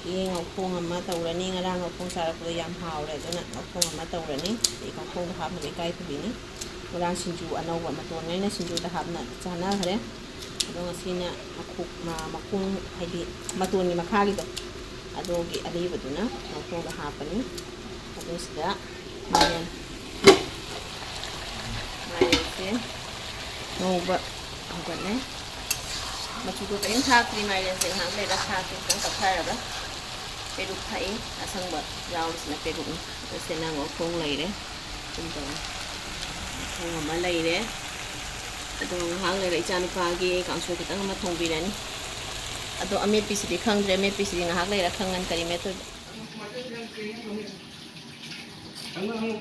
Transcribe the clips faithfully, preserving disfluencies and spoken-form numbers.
ꯉꯧꯈꯣꯡ ꯑꯃ ꯇꯧꯔꯅꯤ꯫ ꯉꯔꯥꯡ ꯉꯧꯈꯣꯡ ꯆꯥꯔꯛꯄꯗꯣ ꯌꯥꯝ ꯍꯥꯎꯔꯦ, ꯑꯗꯨꯅ ꯉꯧꯈꯣꯡ ꯑꯃ ꯇꯧꯔꯅꯤ꯫ ꯑꯗꯩ ꯉꯧꯈꯣꯡꯗꯣ ꯍꯥꯞꯅꯕ ꯏꯀꯥꯏꯊꯕꯤꯅꯤ꯫ ꯉꯔꯥꯡ ꯁꯤꯡꯖꯨ ꯑꯅꯧꯕ ꯃꯇꯣꯟꯉꯩꯅ ꯁꯤꯡꯖꯨꯗ ꯍꯥꯞꯅ ꯆꯥꯅꯈ꯭ꯔꯦ꯫ ꯑꯗꯣ ꯉꯁꯤꯅ ꯃꯈꯣꯡ, ꯃꯈꯣꯡ ꯍꯥꯏꯗꯤ ꯃꯇꯣꯟꯒꯤ ꯃꯈꯥꯒꯤꯗꯣ, ꯑꯗꯨꯒꯤ ꯑꯔꯤꯕꯗꯨꯅ ꯉꯧꯈꯣꯡꯗ ꯍꯥꯞꯄꯅꯤ꯫ ꯑꯗꯨ ꯁꯤꯗ ꯃꯥꯏꯔꯦꯟ, ꯃꯥꯏꯔꯦꯟꯁꯦ ꯉꯧꯕ ꯍꯧꯒꯠꯂꯦ꯫ ꯃꯆꯨꯒ ꯀꯔꯤꯝ ꯊꯥꯛꯇ꯭ꯔꯤ꯫ ꯃꯥꯏꯔꯦꯟꯁꯦ ꯉꯥꯏꯍꯥꯛ ꯂꯩꯔꯒ ꯊꯥꯛꯀꯦ, ꯈꯤꯇꯪ ꯇꯞꯊꯔꯒ꯫ ꯄꯦꯔꯨꯛ ꯊꯥꯛꯏ, ꯑꯁꯪꯕ ꯌꯥꯎꯔꯤꯁꯤꯅ ꯄꯦꯔꯨꯛꯅꯤ꯫ ꯑꯗꯣ ꯁꯤꯅ ꯉꯧꯈꯣꯡ ꯂꯩꯔꯦ꯫ ꯑꯗꯨꯝ ꯇꯧꯔꯦ꯫ ꯉꯧꯈꯣꯡ ꯑꯃ ꯂꯩꯔꯦ꯫ ꯑꯗꯣ ꯉꯥꯏꯍꯥꯛ ꯂꯩꯔ ꯏꯆꯥꯅꯨꯄꯥꯒꯤ ꯀꯥꯡꯁꯣꯏ ꯈꯤꯇꯪ ꯑꯃ ꯊꯣꯡꯕꯤꯔꯅꯤ꯫ ꯑꯗꯣ ꯑꯃꯦꯠꯄꯤꯁꯤꯗꯤ ꯈꯪꯗ꯭ꯔꯦ, ꯑꯃꯦꯠꯄꯤꯁꯤꯗꯤ ꯉꯥꯏꯍꯥꯛ ꯂꯩꯔ ꯈꯪꯉꯅꯤ ꯀꯔꯤ ꯃꯦꯠꯇꯣꯏꯕ꯫ ꯍꯪꯉꯣ, ꯍꯪꯉꯣ꯫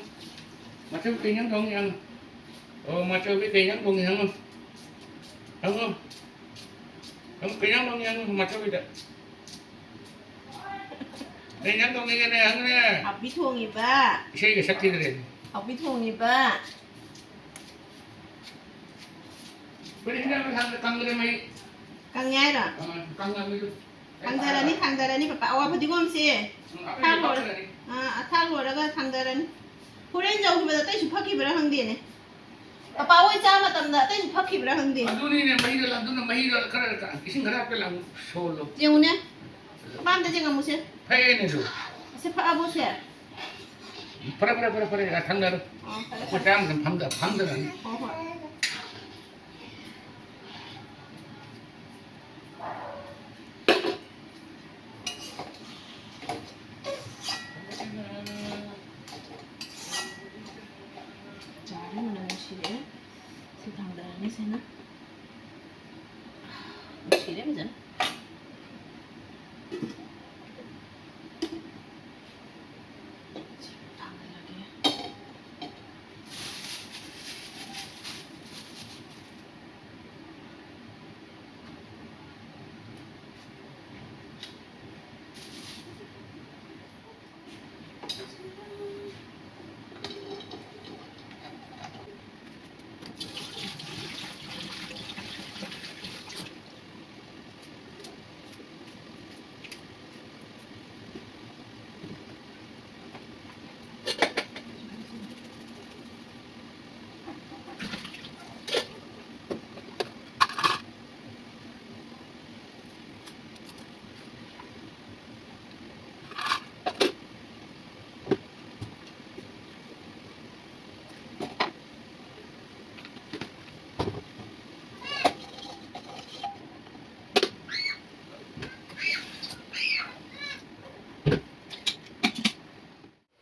ꯃꯆꯧ ꯀꯩ ꯏꯟꯖꯥꯡ ꯊꯣꯡꯉꯤ ꯍꯪꯉꯣ꯫ ꯑꯣ, ꯃꯆꯧꯗꯤ ꯀꯩ ꯏꯟꯖꯥꯡ ꯊꯣꯡꯉꯤ ꯍꯪꯉꯣ꯫ ꯍꯪꯉꯣ꯫ ꯍꯪꯉꯣ, ꯀꯩ ꯏꯟꯖꯥꯡ ꯊꯣꯡꯉꯤ ꯍꯪꯉꯣ, ꯃꯆꯧꯒꯤꯗ꯫ ꯀꯩ ꯏꯟꯖꯥꯡ ꯊꯣꯡꯉꯤꯒꯦꯅꯦ ꯍꯪꯉꯨꯅꯦ꯫ ꯍꯥꯎꯕꯤ ꯊꯣꯡꯉꯤꯕ꯫ ꯏꯁꯩꯒ ꯁꯛꯈꯤꯗ꯭ꯔꯦ꯫ ꯍꯥꯎꯕꯤ ꯊꯣꯡꯉꯤꯕ꯫ ꯑꯩꯈꯣꯏꯗꯤ ꯏꯟꯖꯥꯡ ꯊꯥꯡꯗ ꯀꯪꯗ꯭ꯔꯦ ꯃꯍꯤ꯫ ꯀꯪꯉꯦ ꯍꯥꯏꯔꯣ? ꯑꯥ, ꯀꯪꯉꯕꯅꯤ꯫ ꯊꯥꯡꯗꯔꯅꯤ, ꯊꯥꯡꯗꯔꯅꯤ, ꯄꯄꯥ꯫ ꯑꯋꯥ ꯐꯗꯤꯒꯣꯝꯁꯦ ꯎꯝ, ꯑꯇꯩꯗꯤ ꯊꯥꯛ ꯂꯣꯏꯔ-, ꯄꯛꯀꯗ꯭ꯔꯅꯤ꯫ ꯑꯥ, ꯊꯥꯛ ꯂꯣꯏꯔꯒ ꯊꯥꯡꯗꯔꯅꯤ꯫ ꯍꯣꯔꯦꯟ ꯌꯧꯈꯤꯕꯗ ꯑꯇꯩꯁꯨ ꯐꯛꯈꯤꯕ꯭ꯔꯥ ꯈꯪꯗꯦꯅꯦ꯫ ꯄꯄꯥ ꯍꯣꯏ ꯆꯥ ꯃꯇꯝꯗ ꯑꯇꯩꯁꯨ ꯐꯛꯈꯤꯕ꯭ꯔꯥ ꯈꯪꯗꯦ꯫ ꯑꯗꯨꯅꯤꯅꯦ, ꯃꯍꯤꯗꯣ, ꯑꯗꯨꯅ ꯃꯍꯤꯗꯣ ꯈꯔ ꯏꯁꯤꯡ ꯈꯔ ꯍꯥꯞꯆꯤꯜꯂ ꯑꯃꯨꯛ ꯁꯣꯜꯂꯣ꯫ ꯌꯦꯡꯉꯨꯅꯦ꯫ ꯄꯄꯥ ꯑꯝꯇ ꯌꯦꯡꯉꯝꯃꯨꯁꯦ꯫ ꯐꯩꯌꯦꯅꯦ ꯑꯗꯨ꯫ ꯑꯁꯤ ꯐꯛꯑꯕꯣ ꯁꯦ? ꯐꯔꯦ, ꯐꯔꯦ, ꯐꯔꯦ, ꯐꯔꯦ, ꯊꯥꯡꯗꯔꯣ꯫ ꯑꯣ, ꯐꯔꯦ, ꯑꯩꯈꯣꯏ ꯐꯔꯦ꯫ ꯆꯥ ꯃꯇꯝ ꯐꯝꯗ-, ꯐꯝꯗꯔꯅꯤ꯫ ꯍꯣꯏ, ꯍꯣꯏ꯫ ꯆꯥꯔꯦ, ꯃꯅꯝ ꯅꯨꯡꯁꯤꯔꯛꯑꯦ꯫ ꯁꯤ ꯊꯥꯡꯗꯔꯅꯤ ꯁꯤꯅ꯫ ꯅꯨꯡꯁꯤꯔꯦ ꯐꯖꯅ꯫ ꯁꯤ ꯊꯥꯡꯗꯔꯒꯦ꯫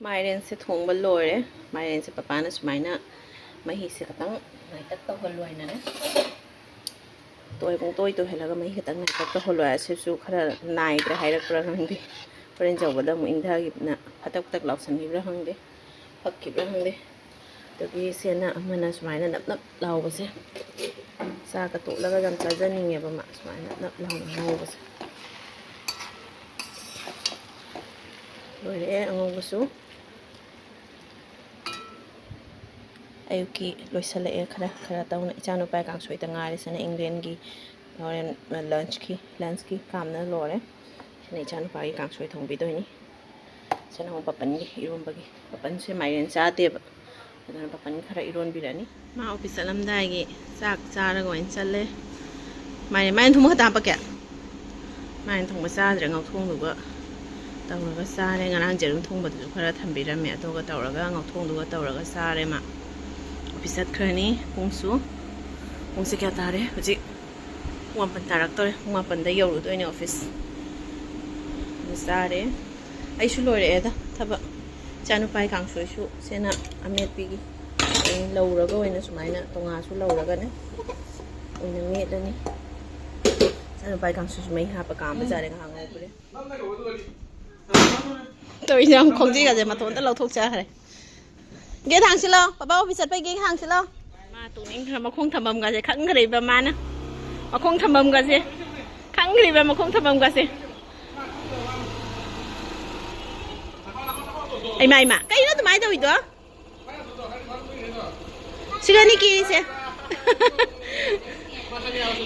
ꯃꯥꯏꯔꯦꯟꯁꯦ ꯊꯣꯡꯕ ꯂꯣꯏꯔꯦ꯫ ꯃꯥꯏꯔꯦꯟꯁꯦ ꯄꯄꯥꯅ ꯁꯨꯃꯥꯏꯅ ꯃꯍꯤꯁꯦ ꯈꯤꯇꯪ ꯉꯥꯏꯇꯛ ꯇꯧꯍꯜꯂꯣ ꯍꯥꯏꯅꯅꯦ꯫ ꯇꯣꯏ ꯄꯨꯡ ꯇꯣꯏ ꯇꯣꯏꯍꯜꯂꯒ ꯃꯍꯤ ꯈꯤꯇꯪ ꯉꯥꯏꯇꯛ ꯇꯧꯍꯜꯂꯣ ꯍꯥꯏ꯫ ꯁꯤꯁꯨ ꯈꯔ ꯅꯥꯏꯗ꯭ꯔꯦ ꯍꯥꯏꯔꯛꯄ꯭ꯔꯥ ꯈꯪꯗꯦ꯫ ꯍꯣꯔꯦꯟ ꯆꯧꯕꯗ ꯑꯃꯨꯛ ꯏꯪꯊꯈꯤꯕꯅ ꯐꯇꯛ ꯐꯇꯛ ꯂꯥꯎꯁꯟꯈꯤꯕ꯭ꯔꯥ ꯈꯪꯗꯦ꯫ ꯐꯛꯈꯤꯕ꯭ꯔꯥ ꯈꯪꯗꯦ꯫ ꯑꯗꯒꯤ ꯁꯦꯅ ꯑꯃꯅ ꯁꯨꯃꯥꯏꯅ ꯅꯞ ꯅꯞ ꯂꯥꯎꯕꯁꯦ ꯆꯥꯒ ꯇꯣꯠꯂꯒ ꯌꯥꯝ ꯆꯥꯖꯅꯤꯡꯉꯦꯕ ꯃꯥ ꯁꯨꯃꯥꯏꯅ ꯅꯞ ꯅꯞ ꯂꯥꯎꯅ ꯉꯧꯕꯁꯦ꯫ ꯂꯣꯏꯔꯦ ꯑꯉꯧꯕꯁꯨ꯫ ꯑꯌꯨꯛꯀꯤ ꯂꯣꯏꯁꯤꯜꯂꯛꯑꯦ ꯈꯔ ꯈꯔ ꯇꯧꯅ꯫ ꯏꯆꯥꯅꯨꯄꯥ ꯀꯥꯡꯁꯣꯏꯗ ꯉꯥꯏꯔꯤꯁꯤꯅ ꯏꯪꯂꯦꯟꯒꯤ ꯍꯣꯔꯦꯟ ꯂꯟꯁꯀꯤ ꯂꯟꯁꯀꯤ ꯀꯥꯝꯅ ꯂꯣꯏꯔꯦ꯫ ꯁꯤꯅ ꯏꯆꯥꯅꯨꯄꯥꯒꯤ ꯀꯥꯡꯁꯣꯏ ꯊꯣꯡꯕꯤꯗꯣꯏꯅꯤ꯫ ꯁꯤꯅ ꯑꯃꯨꯛ ꯄꯥꯄꯟꯒꯤ ꯏꯔꯣꯟꯕꯒꯤ꯫ ꯄꯥꯄꯟꯁꯦ ꯃꯥꯏꯔꯦꯟ ꯆꯥꯗꯦꯕ, ꯑꯗꯨꯅ ꯄꯥꯄꯟ ꯈꯔ ꯏꯔꯣꯟꯕꯤꯔꯅꯤ꯫ ꯃꯥ ꯑꯣꯐꯤꯁ ꯆꯠꯂꯝꯗꯥꯏꯒꯤ ꯆꯥꯛ ꯆꯥꯔꯒ ꯑꯣꯏꯅ ꯆꯠꯂꯦ꯫ ꯃꯥꯏꯔꯦꯟ, ꯃꯥꯏꯔꯦꯟ ꯊꯣꯡꯕ ꯈꯛꯇ ꯍꯥꯞꯄꯛꯀꯦ? ꯃꯥꯏꯔꯦꯟ ꯊꯣꯡꯕ ꯆꯥꯗ꯭ꯔꯦ, ꯉꯧꯊꯣꯡꯗꯨꯒ ꯇꯧꯔꯒ ꯆꯥꯔꯦ꯫ ꯉꯔꯥꯡ ꯌꯦꯔꯨꯝ ꯊꯣꯡꯕꯗꯨꯁꯨ ꯈꯔ ꯊꯝꯕꯤꯔꯝꯃꯦ, ꯑꯗꯨꯒ ꯇꯧꯔꯒ ꯉꯧꯊꯣꯡꯗꯨꯒ ꯇꯧꯔꯒ ꯆꯥꯔꯦ꯫ ꯃꯥ ꯑꯣꯐꯤꯁ ꯆꯠꯈ꯭ꯔꯅꯤ꯫ ꯄꯨꯡꯁꯨ, ꯄꯨꯡꯁꯦ ꯀꯌꯥ ꯇꯥꯔꯦ ꯍꯧꯖꯤꯛ? ꯄꯨꯡ ꯃꯥꯄꯟ ꯇꯥꯔꯛꯇꯧꯔꯦ꯫ ꯄꯨꯡ ꯃꯥꯄꯟꯗ ꯌꯧꯔꯨꯗꯣꯏꯅꯦ ꯑꯣꯐꯤꯁ꯫ ꯑꯗꯨ ꯆꯥꯔꯦ꯫ ꯑꯩꯁꯨ ꯂꯣꯏꯔꯛꯑꯦꯗ ꯊꯕꯛ꯫ ꯏꯆꯥꯅꯨꯄꯥꯒꯤ ꯀꯥꯡꯁꯣꯏꯁꯨ ꯁꯤꯅ ꯑꯃꯦꯠꯄꯤꯒꯤ ꯂꯧꯔꯒ ꯑꯣꯏꯅ ꯁꯨꯃꯥꯏꯅ ꯇꯣꯉꯥꯟꯁꯨ ꯂꯧꯔꯒꯅꯦ ꯑꯣꯏꯅ ꯃꯦꯠꯂꯅꯤ꯫ ꯏꯆꯥꯅꯨꯄꯥꯒꯤ ꯀꯥꯡꯁꯣꯏꯁꯨ ꯃꯩ ꯍꯥꯞꯄ ꯀꯥꯝꯕ ꯖꯥꯠꯅꯦ ꯉꯥꯏꯍꯥꯛ ꯉꯧꯕꯗ꯫ ꯇꯧꯔꯤꯁꯦ ꯌꯥꯝ ꯈꯣꯡꯖꯤꯒꯁꯦ ꯃꯇꯣꯟꯇ ꯂꯧꯊꯣꯛ ꯆꯥꯈ꯭ꯔꯦ꯫ ꯒꯦꯠ ꯍꯥꯡꯁꯤꯜꯂꯣ, ꯄꯄꯥ ꯑꯣꯐꯤꯁ ꯆꯠꯄꯩ ꯒꯦꯠ ꯍꯥꯡꯁꯤꯜꯂꯣ꯫ ꯃꯥ ꯇꯣꯡꯅꯤꯡꯈ꯭ꯔ ꯃꯈꯣꯡ ꯊꯝꯐꯝꯒꯁꯦ ꯈꯪꯈ꯭ꯔꯦꯕ ꯃꯥꯅ꯫ ꯃꯈꯣꯡ ꯊꯝꯐꯝꯒꯁꯦ ꯈꯪꯈ꯭ꯔꯦꯕ, ꯃꯈꯣꯡ ꯊꯝꯐꯝꯒꯁꯦ꯫ ꯏꯃꯥ, ꯏꯃꯥ, ꯀꯩꯅꯣ ꯑꯗꯨꯃꯥꯏꯅ ꯇꯧꯔꯤꯗꯣ? ꯁꯤꯗꯅꯤ ꯀꯤꯔꯤꯁꯦ꯫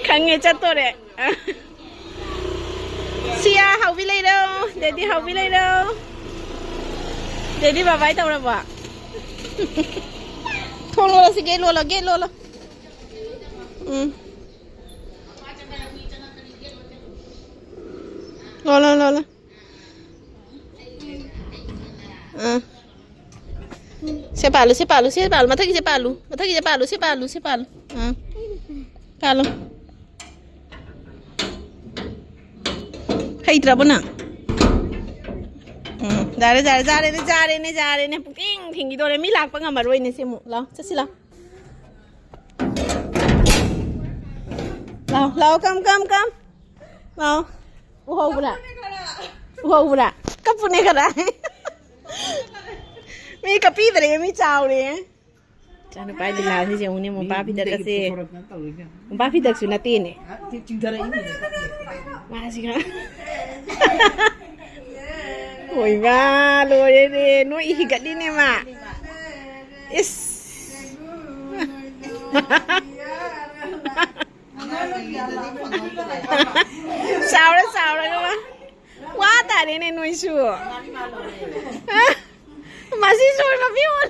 ꯈꯪꯉꯦ, ꯆꯠꯇꯣꯔꯦ꯫ ꯁꯤꯌꯥ, ꯍꯥꯎꯕꯤ ꯂꯩꯔꯣ꯫ ꯗꯦꯗꯤ ꯍꯥꯎꯕꯤ ꯂꯩꯔꯣ꯫ ꯗꯦꯗꯤ ꯕꯥꯏ ꯕꯥꯏ ꯇꯧꯔꯕꯣ? ꯊꯣꯡ ꯂꯣꯜꯂꯁꯤ, ꯒꯦꯠ ꯂꯣꯜꯂꯣ, ꯒꯦꯠ ꯂꯣꯜꯂꯣ꯫ ꯎꯝ꯫ ꯂꯣꯜꯂꯣ, ꯂꯣꯜꯂꯣ꯫ ꯑꯥ꯫ ꯁꯦ ꯄꯥꯜꯂꯨ, ꯁꯦ ꯄꯥꯜꯂꯨ, ꯁꯦ ꯄꯥꯜꯂꯨ, ꯃꯊꯛꯀꯤꯁꯦ ꯄꯥꯜꯂꯨ, ꯃꯊꯛꯀꯤꯁꯦ ꯄꯥꯜꯂꯨ, ꯁꯦ ꯄꯥꯜꯂꯨ, ꯁꯦ ꯄꯥꯜꯂꯨ꯫ ꯑꯥ꯫ ꯄꯥꯜꯂꯨ꯫ ꯍꯩꯇ꯭ꯔꯕꯣ ꯅꯪ? ꯎꯝ꯫ ꯌꯥꯔꯦ, ꯌꯥꯔꯦ, ꯌꯥꯔꯦꯅꯦ, ꯌꯥꯔꯦꯅꯦ, ꯌꯥꯔꯦꯅꯦ꯫ ꯄꯨꯡꯊꯤꯡ ꯊꯤꯡꯈꯤꯗꯣꯔꯦ꯫ ꯃꯤ ꯂꯥꯛꯄ ꯉꯝꯃꯔꯣꯏꯅꯦ ꯁꯤ ꯑꯃꯨꯛ꯫ ꯂꯥꯎ, ꯆꯠꯁꯤ ꯂꯥꯎ꯫ ꯂꯥꯎ, ꯂꯥꯎ, come, come, come. ꯂꯥꯎ꯫ ꯎꯍꯧꯕ꯭ꯔꯥ? ꯎꯍꯧꯕ꯭ꯔꯥ? ꯀꯞꯄꯨꯅꯦ ꯈꯔ꯫ ꯃꯤ ꯀꯞꯄꯤꯗ꯭ꯔꯦ, ꯃꯤ ꯆꯥꯎꯔꯦ꯫ ꯏꯆꯥꯅꯨꯄꯥ ꯂꯤꯂꯥꯁꯤꯁꯦ ꯌꯦꯡꯉꯨꯅꯦ, ꯃꯣꯝꯄꯥꯛ ꯐꯤꯗꯛ ꯑꯁꯦ꯫ ꯃꯣꯝꯄꯥꯛ ꯐꯤꯗꯛꯁꯨ ꯅꯠꯇꯦꯅꯦ꯫ ꯃꯥꯁꯤꯒ꯫ ꯍꯣꯏꯕ, ꯂꯣꯏꯔꯦꯅꯦ꯫ ꯅꯣꯏ ꯍꯤꯒꯠꯂꯤꯅꯦ ꯃꯥ꯫ ꯏꯁ꯫ ꯆꯥꯎꯔ ꯆꯥꯎꯔꯒ ꯃꯥ꯫ ꯋꯥ ꯇꯥꯔꯦꯅꯦ ꯅꯣꯏꯁꯨ꯫ ꯃꯁꯤ ꯁꯣꯏꯕ ꯄꯤꯌꯣꯟ꯫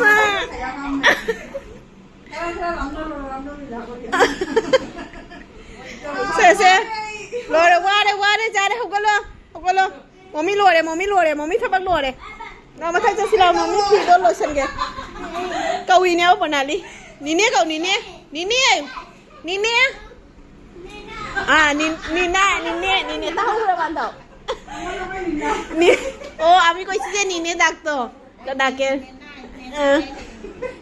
ꯃꯥ꯫ ꯁꯦ, ꯁꯦ꯫ ꯂꯣꯏꯔꯦ, ꯋꯥꯔꯦ, ꯋꯥꯔꯦ, ꯌꯥꯔꯦ, ꯍꯧꯒꯠꯂꯣ, ꯍꯧꯒꯠꯂꯣ꯫ ꯃꯣꯃꯤ ꯂꯣꯏꯔꯦ, ꯃꯣꯃꯤ ꯂꯣꯏꯔꯦ, ꯃꯣꯃꯤ ꯊꯕꯛ ꯂꯣꯏꯔꯦ꯫ ꯅꯪ ꯃꯊꯛ ꯆꯠꯁꯤ ꯂꯥꯎ, ꯃꯣꯃꯤ ꯐꯤꯗꯣ ꯂꯣꯏꯁꯟꯒꯦ꯫ ꯀꯧꯏꯅꯦ, ꯑꯣ, ꯄ꯭ꯔꯅꯥꯂꯤ꯫ ꯅꯤꯅꯦ ꯀꯧ, ꯅꯤꯅꯦ꯫ ꯅꯤꯅꯦ꯫ ꯅꯤꯅꯦ꯫ ꯑꯥ, ꯅꯤ-, ꯅꯤꯅꯦ, ꯅꯤꯅꯦ, ꯅꯤꯅꯦ꯫ ꯇꯥꯍꯧꯗ꯭ꯔꯕ ꯑꯗꯣ? ꯅꯤ-, ꯑꯣ, ꯑꯃꯤ ꯀꯣꯏꯁꯤꯁꯦ ꯅꯤꯅꯦ ꯗꯥꯛꯇꯣ꯫ ꯗꯥꯛꯀꯦ꯫ ꯑꯥ꯫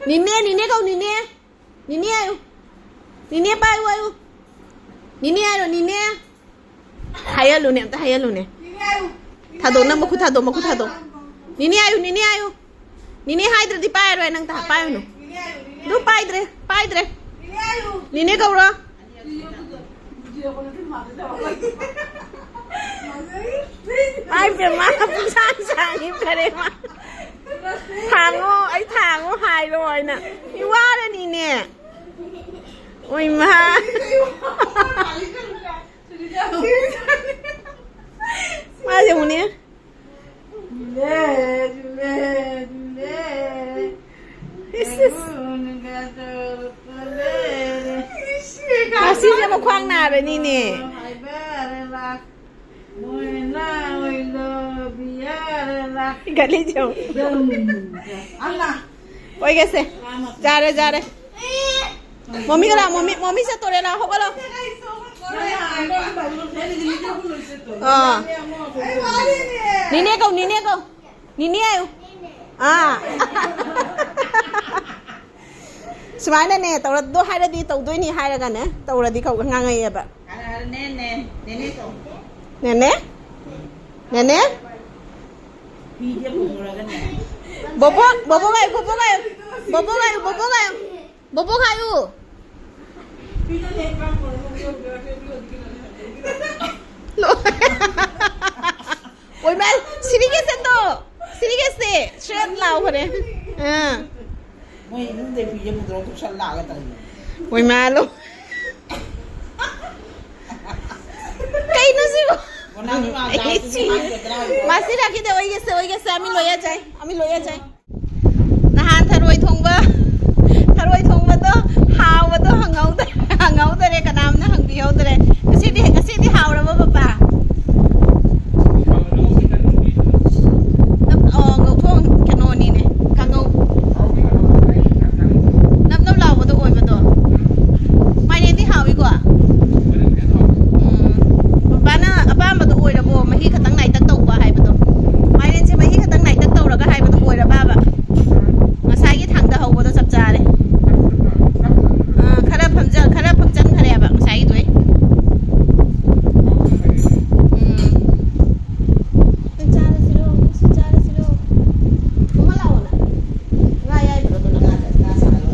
ꯅꯤꯅꯦ, ꯅꯤꯅꯦ ꯀꯧ, ꯅꯤꯅꯦ꯫ ꯅꯤꯅꯦ ꯍꯥꯏꯌꯨ꯫ ꯅꯤꯅꯦ ꯄꯥꯏꯌꯨ ꯍꯥꯏꯌꯨ꯫ ꯅꯤꯅꯦ ꯍꯥꯏꯔꯣ, ꯅꯤꯅꯦ꯫ ꯍꯥꯏꯍꯜꯂꯨꯅꯦ, ꯑꯝꯇ ꯍꯥꯏꯍꯜꯂꯨꯅꯦ꯫ ꯊꯥꯗꯣꯛ, ꯅꯪ ꯃꯈꯨꯠ ꯊꯥꯗꯣꯛ, ꯃꯈꯨꯠ ꯊꯥꯗꯣꯛ꯫ ꯅꯤꯅꯦ ꯍꯥꯏꯌꯨ, ꯅꯤꯅꯦ ꯍꯥꯏꯌꯨ꯫ ꯅꯤꯅꯦ ꯍꯥꯏꯗ꯭ꯔꯗꯤ ꯄꯥꯏꯔꯣꯏ, ꯅꯪ ꯇ-, ꯄꯥꯏꯔꯨꯅꯨ꯫ ꯑꯗꯨ ꯄꯥꯏꯗ꯭ꯔꯦ, ꯄꯥꯏꯗ꯭ꯔꯦ꯫ ꯅꯤꯅꯦ ꯀꯧꯔꯣ꯫ ꯃꯥꯏ ꯄꯦꯝꯃ, ꯄꯨꯡꯁꯥꯡ ꯁꯥꯡꯉꯤ ꯐꯔꯦ ꯃꯥ꯫ ꯊꯥꯡꯉꯣ, ꯑꯩ ꯊꯥꯡꯉꯣ ꯍꯥꯏꯔꯣ ꯍꯥꯏꯅ꯫ ꯃꯤ ꯋꯥꯔꯅꯤꯅꯦ꯫ ꯑꯣꯏ ꯃꯥ꯫ ꯃꯥꯁꯦ ꯌꯦꯡꯉꯨꯅꯦ꯫ ꯏꯁ, ꯏꯁ꯫ ꯉꯁꯤꯁꯦ ꯃꯈ꯭ꯋꯥꯡ ꯅꯥꯔꯅꯤꯅꯦ꯫ ꯒꯂꯤꯁꯦ ꯌꯦꯡꯉꯨ꯫ ꯑꯣꯏꯒꯁꯦ꯫ ꯌꯥꯔꯦ, ꯌꯥꯔꯦ꯫ ꯃꯣꯃꯤꯒ ꯂꯥꯛꯑꯣ, ꯃꯣꯃꯤ, ꯃꯣꯃꯤ ꯆꯠꯇꯣꯔꯦ, ꯂꯥꯛꯑꯣ, ꯍꯧꯒꯠꯂꯣ꯫ ꯑꯥ꯫ ꯅꯤꯅꯦ ꯀꯧ, ꯅꯤꯅꯦ ꯀꯧ꯫ ꯅꯤꯅꯦ ꯍꯥꯏꯌꯨ꯫ ꯑꯥ꯫ ꯁꯨꯃꯥꯏꯅꯅꯦ, ꯇꯧꯔꯗꯣ ꯍꯥꯏꯔꯗꯤ ꯇꯧꯗꯣꯏꯅꯤ ꯍꯥꯏꯔꯒꯅꯦ, ꯇꯧꯔꯗꯤ ꯀꯧ-, ꯉꯥꯡꯉꯛꯑꯦꯕ꯫ ꯍꯥꯏꯔꯣ, ꯍꯥꯏꯔꯣ, ꯅꯦ, ꯅꯦ, ꯅꯦꯅꯦ ꯀꯧ꯫ ꯅꯦꯅꯦ? ꯅꯦꯅꯦ? ꯐꯤꯁꯦ ꯄꯨꯊꯣꯔꯛꯑꯒꯅꯦ꯫ ꯕꯣꯕꯣꯛ, ꯕꯣꯕꯣꯛ ꯍꯥꯏꯌꯨ, ꯕꯣꯕꯣꯛ ꯍꯥꯏꯌꯨ꯫ ꯕꯣꯕꯣꯛ ꯍꯥꯏꯌꯨ, ꯕꯣꯕꯣꯛ ꯍꯥꯏꯌꯨ꯫ ꯕꯣꯕꯣꯛ ꯍꯥꯏꯌꯨ꯫ ꯂꯣꯏꯔꯦ꯫ ꯑꯣꯏꯃꯥ, ꯁꯤꯔꯤꯒꯦꯁꯦ ꯇꯣ꯫ ꯁꯤꯔꯤꯒꯦꯁꯦ꯫ ꯁ꯭ꯔꯦꯠ ꯂꯥꯎꯈ꯭ꯔꯦ꯫ ꯑꯥ꯫ ꯃꯣꯏ ꯏꯃꯨꯡꯗꯩ ꯐꯤꯁꯦ ꯄꯨꯊꯣꯔꯛꯑ ꯇꯧꯁꯜꯂꯛꯑꯒ ꯇꯧꯔꯤꯅꯦ꯫ ꯑꯣꯏꯃꯥ ꯂꯣ꯫ ꯀꯩꯅꯣ ꯁꯤꯕꯨ? ꯑꯣ, ꯅꯪꯒꯤ ꯃꯥ ꯑꯩ ꯁꯤ-, ꯍꯥꯏꯒꯗ꯭ꯔꯥ ꯍꯥꯏꯕ? ꯃꯥꯁꯤ ꯔꯥꯈꯤꯗ ꯑꯣꯏꯒꯦꯁꯦ, ꯑꯣꯏꯒꯦꯁꯦ, ꯑꯃꯤ ꯂꯣꯏꯌꯥ ꯖꯥꯏ, ꯑꯃꯤ ꯂꯣꯏꯌꯥ ꯖꯥꯏ꯫ ꯅꯍꯥꯟ ꯊꯔꯣꯏ ꯊꯣꯡꯕ, ꯊꯔꯣꯏ ꯊꯣꯡꯕꯗꯣ ꯍꯥꯎꯕꯗꯣ ꯍꯪꯍꯧꯗ-, ꯍꯪꯍꯧꯗꯔꯦ, ꯀꯅꯥꯝꯅ ꯍꯪꯕꯤꯍꯧꯗꯔꯦ꯫ ꯉꯁꯤꯗꯤ, ꯉꯁꯤꯗꯤ ꯍꯥꯎꯔꯕ, ꯄꯄꯥ? ꯅꯞ-, ꯑꯣ, ꯉꯧꯊꯣꯛ-, ꯀꯩꯅꯣꯅꯤꯅꯦ, ꯀꯥꯡꯉꯧ꯫ ꯅꯞ ꯅꯞ ꯂꯥꯎꯕꯗꯣ ꯑꯣꯏꯕꯗꯣ꯫ ꯃꯥꯏꯔꯦꯟꯗꯤ ꯍꯥꯎꯏꯀꯣ? ꯎꯝ꯫ ꯄꯄꯥꯅ ꯑꯄꯥꯝꯕꯗꯣ ꯑꯣꯏꯔꯕꯣ? ꯃꯍꯤ ꯈꯛꯇꯪ ꯅꯥꯏꯇꯛ ꯇꯧꯕ ꯍꯥꯏꯕꯗꯣ꯫ ꯃꯥꯏꯔꯦꯟꯁꯦ ꯃꯍꯤ ꯈꯛꯇꯪ ꯅꯥꯏꯇꯛ ꯇꯧꯔꯒ ꯍꯥꯏꯕꯗꯣ ꯑꯣꯏꯔꯕꯕ? ꯉꯁꯥꯏꯒꯤ ꯊꯥꯡꯗꯍꯧꯕꯗꯣ ꯆꯞ ꯆꯥꯔꯦ꯫ ꯑꯥ, ꯈꯔ ꯐꯝꯖ-, ꯈꯔ ꯐꯝꯖꯟꯈ꯭ꯔꯦꯕ ꯉꯁꯥꯏꯒꯤꯗꯣ ꯑꯩ꯫ ꯎꯝ꯫ ꯆꯥꯔꯁꯤꯔꯣ? ꯁꯤ ꯆꯥꯔꯁꯤꯔꯣ? ꯃꯃꯥ ꯂꯥꯛꯑꯣꯅ꯫ ꯉꯥ ꯑꯌꯥꯏꯕ꯭ꯔꯣ ꯑꯗꯨꯅ? ꯉꯥ ꯁꯥꯍꯜꯂꯣ꯫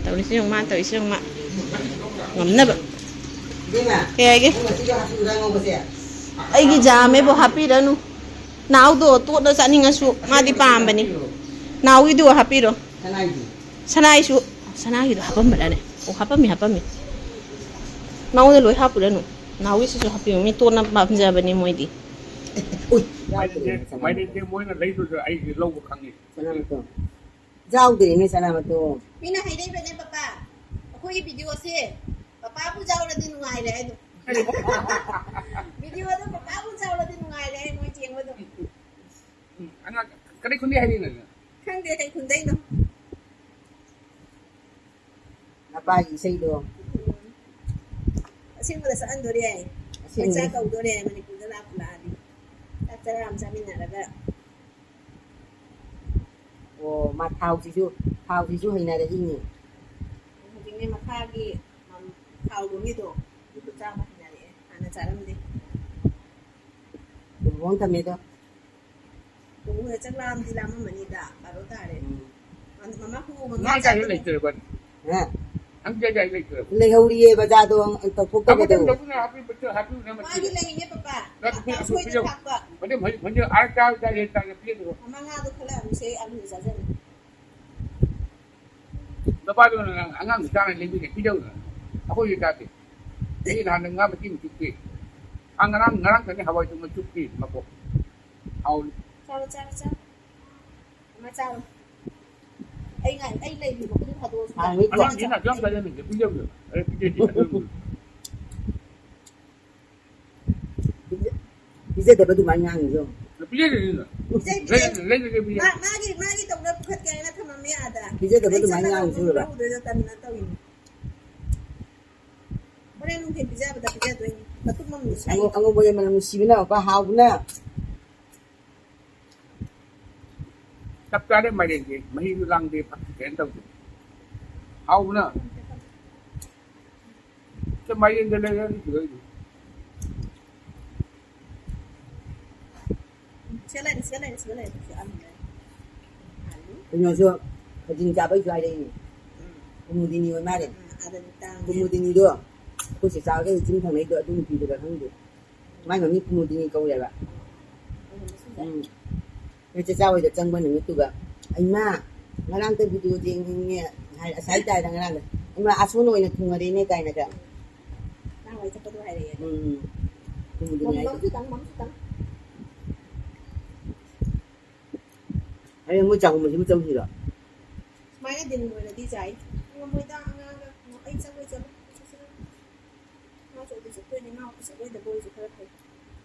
ꯇꯧꯔꯤꯁꯤ ꯌꯦꯡꯉꯨ ꯃꯥ, ꯇꯧꯔꯤꯁꯤ ꯌꯦꯡꯉꯨ ꯃꯥ꯫ ꯉꯝꯅꯕ꯫ ꯏꯕꯦꯝꯃ, ꯀꯩ ꯍꯥꯏꯒꯦ? ꯅꯪ ꯉꯁꯤꯒꯤ ꯍꯥꯞꯄꯤꯕ꯭ꯔꯥ ꯉꯧꯕꯁꯦ? ꯑꯩꯒꯤ ꯖꯥꯝꯃꯦꯕꯨ ꯍꯥꯞꯄꯤꯔꯅꯨ꯫ ꯅꯥꯎꯗꯣ ꯇꯣꯠꯅ ꯆꯥꯅꯤꯡꯉꯁꯨ ꯃꯥꯗꯤ ꯄꯥꯝꯕꯅꯤ꯫ ꯅꯥꯎꯒꯤꯗꯨ ꯍꯥꯞꯄꯤꯔꯣ꯫ ꯁꯅꯥꯒꯤꯗꯤ? ꯁꯅꯥꯏꯁꯨ, ꯁꯅꯥꯒꯤꯗꯣ ꯍꯥꯞꯄꯝꯕ꯭ꯔꯅꯦ? ꯑꯣ, ꯍꯥꯞꯄꯝꯃꯤ, ꯍꯥꯞꯄꯝꯃꯤ꯫ ꯅꯥꯎꯗ ꯂꯣꯏ ꯍꯥꯞꯄꯨꯔꯅꯨ꯫ ꯅꯥꯎꯒꯤꯁꯤꯁꯨ ꯍꯥꯞꯄꯤꯌꯨ꯫ ꯃꯤ ꯇꯣꯠꯅ ꯄꯥꯝꯖꯕꯅꯤ ꯃꯣꯏꯗꯤ꯫ ꯎꯏ, ꯌꯥꯎꯗ꯭ꯔꯦꯅꯦ ꯁꯅꯥ꯫ ꯃꯥꯏꯔꯦꯟꯁꯦ ꯃꯣꯏꯅ ꯂꯩꯔꯨꯁꯨ ꯑꯩꯁꯦ ꯂꯧꯕ ꯈꯪꯉꯤ꯫ ꯁꯅꯥꯃꯇꯣ꯫ ꯌꯥꯎꯗ꯭ꯔꯦꯅꯦ ꯁꯅꯥꯃꯇꯣ꯫ ꯃꯤꯅ ꯍꯥꯏꯅꯩꯕꯅꯦ ꯄꯄꯥ꯫ ꯑꯩꯈꯣꯏꯒꯤ ꯚꯤꯗꯤꯑꯣꯁꯦ ꯄꯄꯥꯕꯨ ꯌꯥꯎꯔꯗꯤ ꯅꯨꯡꯉꯥꯏꯔꯦ ꯍꯥꯏꯗꯣ꯫ ꯚꯤꯗꯤꯑꯣꯗꯣ ꯄꯄꯥꯕꯨ ꯌꯥꯎꯔꯗꯤ ꯅꯨꯡꯉꯥꯏꯔꯦ ꯍꯥꯏ ꯃꯣꯏ ꯆꯦꯟꯕꯗꯣ꯫ ꯎꯝ, ꯑꯉꯥꯡ ꯀꯔꯤ ꯈꯨꯟꯗꯤ ꯍꯥꯏꯅꯤꯡꯉꯒ? ꯈꯪꯗꯦ ꯀꯩ ꯈꯨꯟꯗꯩꯅꯣ꯫ ꯄꯥꯒꯤ ꯏꯁꯩꯗꯣ꯫ ꯑꯁꯦꯡꯕꯗ ꯁꯛꯍꯟꯗꯣꯔꯦ ꯍꯥꯏ꯫ ꯑꯁꯦꯡꯕ꯫ ꯄꯩꯁꯥ ꯀꯧꯗꯣꯔꯦ ꯍꯥꯏ, ꯃꯅꯤꯄꯨꯔꯗ ꯂꯥꯛꯄ ꯂꯥꯛꯑꯗꯤ꯫ ꯆꯥꯛ ꯆꯔꯥ ꯑꯃ ꯆꯥꯃꯤꯟꯅꯔꯒ꯫ ꯑꯣ, ꯃꯥ ꯊꯥꯎꯁꯤꯁꯨ, ꯊꯥꯎꯁꯤꯁꯨ ꯍꯩꯅꯔꯛꯏꯅꯦ꯫ ꯍꯧꯖꯤꯛꯅꯦ ꯃꯈꯥꯒꯤ, ꯎꯝ, ꯊꯥꯎꯗꯣ ꯃꯤꯗꯣ ꯑꯗꯨ ꯆꯥꯕ ꯍꯩꯅꯔꯛꯑꯦ꯫ ꯍꯥꯟꯅ ꯆꯥꯔꯝꯗꯦ꯫ ꯂꯨꯍꯣꯡ ꯊꯝꯃꯦꯗꯣ꯫ ꯇꯨꯝꯃꯨꯔꯦ, ꯆꯥꯛ ꯂꯥꯝꯗꯤ ꯂꯥꯝꯃꯝꯃꯅꯤꯗ, ꯕꯥꯔꯣ ꯇꯥꯔꯦ꯫ ꯎꯝ꯫ ꯃꯃꯥ ꯈꯨ-, ꯃꯃꯥ ꯉꯥ ꯆꯥꯛ ꯀꯥꯏꯗ ꯂꯩꯇ꯭ꯔꯦꯕ? ꯍꯥ? ꯅꯪ ꯀꯥꯏ ꯀꯥꯏ ꯂꯩꯇ꯭ꯔꯦꯕ? ꯂꯩꯍꯧꯔꯤꯌꯦ, ꯕꯖꯥꯔꯗꯣ ꯇꯧꯊꯣꯛꯇꯕꯗꯣ꯫ ꯇꯧꯊꯣꯛꯅ ꯍꯥꯄꯤ-, ꯍꯥꯄꯤꯌꯨꯅ ꯃꯆꯤꯗ꯫ ꯃꯥꯒꯤ ꯂꯩꯔꯤꯅꯦ, ꯄꯄꯥ꯫ ꯅꯠꯇꯦ, ꯀꯥꯡꯁꯣꯏꯗ ꯑꯩꯈꯣꯏ ꯊꯥꯛꯄ꯫ ꯃꯗꯨ ꯍꯧꯖꯤꯛ, ꯍꯧꯖꯤꯛ ꯑꯥ ꯆꯥꯕ ꯆꯥꯒꯦ ꯆꯥꯒꯦ ꯄꯤꯖꯗ꯭ꯔꯣ? ꯃꯃꯥ ꯉꯥꯗꯣ ꯈꯜꯂꯛꯑꯅꯨꯁꯦ, ꯑꯩ ꯑꯂꯨ ꯆꯥꯖꯔꯦ꯫ ꯅꯨꯄꯥꯗꯨꯅ ꯑꯉꯥꯡ ꯃꯆꯥꯅ ꯂꯩꯕꯤꯔꯦ, ꯄꯤꯖꯧꯅ꯫ ꯑꯩꯈꯣꯏꯒꯤ ꯆꯥꯗꯦ꯫ ꯑꯩ ꯅꯍꯥꯟ ꯉꯥ ꯃꯇꯤꯡ ꯆꯨꯞꯄꯤ꯫ ꯑꯥ, ꯉꯔꯥꯡ, ꯉꯔꯥꯡ ꯈꯛꯇꯅꯦ ꯍꯋꯥꯏ ꯊꯣꯡꯕ ꯆꯨꯞꯄꯤ ꯃꯀꯣꯛ꯫ ꯍꯥꯎꯅꯤ꯫ ꯆꯥꯔꯣ, ꯆꯥꯔꯣ, ꯆꯥꯔꯣ꯫ ꯑꯃ ꯆꯥꯔꯣ꯫ ꯑꯩ ꯉꯥꯏ-, ꯑꯩ ꯂꯩꯔꯤꯕ ꯑꯗꯨ ꯊꯥꯗꯣꯛꯑꯁꯨ ꯌꯥꯏ꯫ ꯑꯉꯥꯡꯁꯤ ꯅꯥꯆꯨ ꯌꯥꯝ ꯆꯥꯖꯅꯤꯡꯗꯦ, ꯄꯤꯖꯕꯤꯌꯣ꯫ ꯑꯩ ꯄꯤꯖꯗꯦ, ꯑꯗꯨ ꯄꯤꯖ-, ꯄꯤꯖꯗꯕ ꯑꯗꯨꯃꯥꯏꯅ ꯉꯥꯡꯉꯤꯗꯣ꯫ ꯄꯤꯖꯗꯦ, ꯄꯤꯖꯗꯦ꯫ ꯄꯤꯖꯩ, ꯄꯤꯖꯩ꯫ ꯂꯩ-, ꯂꯩꯖꯒꯦ, ꯄꯤꯖꯒꯦ꯫ ꯃꯥ-, ꯃꯥꯒꯤ, ꯃꯥꯒꯤ ꯇꯧꯅ ꯄꯨꯈꯠꯀꯦ ꯍꯥꯏꯅ ꯊꯝꯃꯝꯃꯦ ꯑꯥꯗ꯫ ꯄꯤꯖꯗꯕ ꯑꯩ ꯑꯗꯨꯃꯥꯏꯅ ꯆꯠꯂꯒ ꯉꯥꯡꯉꯤꯁꯨ ꯑꯃꯨꯛ ꯂꯣꯏꯔꯦ꯫ ꯂꯧꯔꯨꯗꯣꯏꯗꯣ ꯇꯟꯗꯅ ꯇꯧꯔꯤꯅꯤ꯫ ꯍꯣꯔꯦꯟ ꯅꯨꯡꯊꯤꯜ ꯄꯤꯖꯕꯗ ꯄꯤꯖꯗꯣꯏꯅꯤ꯫ ꯃꯇꯨꯝ ꯑꯃ ꯁꯥꯏ꯫ ꯑꯉꯧ-, ꯑꯉꯧꯕ ꯌꯥꯏ, ꯃꯅꯝ ꯅꯨꯡꯁꯤꯕꯅ, ꯍꯥꯎꯕ, ꯍꯥꯎꯕꯅ꯫ ꯆꯞ ꯆꯥꯔꯦ ꯃꯥꯏꯔꯦꯟꯁꯦ, ꯃꯍꯤꯁꯨ ꯂꯥꯡꯗꯦ, ꯀꯩꯅꯣ ꯇꯧꯗꯦ, ꯍꯥꯎꯕꯅ꯫ ꯁꯦ ꯃꯥꯏꯔꯦꯟꯗ ꯂꯩꯔꯦ, ꯑꯗꯨ ꯁꯤꯗ ꯑꯩꯁꯨ꯫ ꯁꯤꯗ ꯂꯩꯔꯦ, ꯁꯤꯗ ꯂꯩꯔꯦ, ꯁꯤꯗ ꯂꯩꯔꯦ, ꯁꯤꯗ ꯑꯂꯨ ꯂꯩꯔꯦ꯫ ꯑꯂꯨ꯫ ꯀꯩꯅꯣꯁꯨ ꯈꯖꯤꯡ ꯆꯥꯕꯩꯁꯨ ꯍꯥꯏꯔꯛꯏꯅꯦ꯫ ꯎꯝ꯫ ꯀꯨꯃꯨꯗꯤꯅꯤ ꯑꯣꯏ ꯃꯥꯜꯂꯦ꯫ ꯎꯝ, ꯑꯗꯨꯗꯤ ꯇꯥꯡꯉꯦ꯫ ꯀꯨꯃꯨꯗꯤꯅꯤꯗꯣ ꯑꯩꯈꯣꯏ ꯆꯦꯆꯥꯒ ꯌꯨꯝ ꯊꯪꯅꯩꯗꯣ ꯑꯗꯨ ꯅꯨꯄꯤꯗꯨꯔ ꯈꯪꯗꯦ꯫ ꯃꯥꯏ ꯃꯃꯤꯡ ꯀꯨꯃꯨꯗꯤꯅꯤ ꯀꯧꯋꯦꯕ꯫ ꯎꯝ꯫ ꯅꯣꯏ ꯆꯦꯆꯥ ꯍꯣꯏꯗ ꯆꯪꯕ ꯅꯨꯃꯤꯠꯇꯨꯒ, "ꯏꯃꯥ, ꯉꯔꯥꯡꯇ video ꯌꯦꯡꯉꯦ" ꯍꯥꯏ, ꯑꯁꯥꯏ ꯇꯥꯏꯗ ꯉꯔꯥꯡꯗ꯫ "ꯏꯃꯥ, ꯑꯁꯣꯟ ꯑꯣꯏꯅ ꯊꯨꯡꯉꯔꯦꯅꯦ" ꯀꯥꯏꯅꯒ꯫ ꯅꯍꯥꯟꯋꯥꯏ ꯆꯠꯄꯗꯣ ꯍꯥꯏꯔꯛꯑꯦ꯫ ꯎꯝ꯫ ꯀꯨꯃꯨꯗꯤꯅꯤ ꯃꯝ-, ꯍꯥꯏꯗꯣ꯫ ꯃꯝꯁꯨ ꯇꯪ, ꯃꯝꯁꯨ ꯇꯪ꯫ ꯑꯩ ꯃꯣꯏ ꯆꯥꯛꯈꯨꯝ ꯑꯁꯤꯕꯨ ꯆꯪꯁꯤꯔꯣ? ꯁꯨꯃꯥꯏꯅ ꯗꯤꯟ ꯑꯣꯏꯔꯗꯤ ꯌꯥꯏ꯫ ꯉꯝꯃꯣꯏꯗ ꯑꯉꯥꯡꯒ꯫ ꯑꯩ ꯆꯪꯉꯣꯏ, ꯆꯠꯂꯣ꯫ ꯃꯥꯁꯨ ꯑꯣꯏꯗꯤ ꯆꯠꯇꯣꯏꯅꯦ, ꯃꯥ ꯑꯣꯐꯤꯁ ꯆꯠꯂꯣꯏꯗꯕ ꯑꯣꯏꯔꯁꯨ ꯈꯔ ꯐꯩ꯫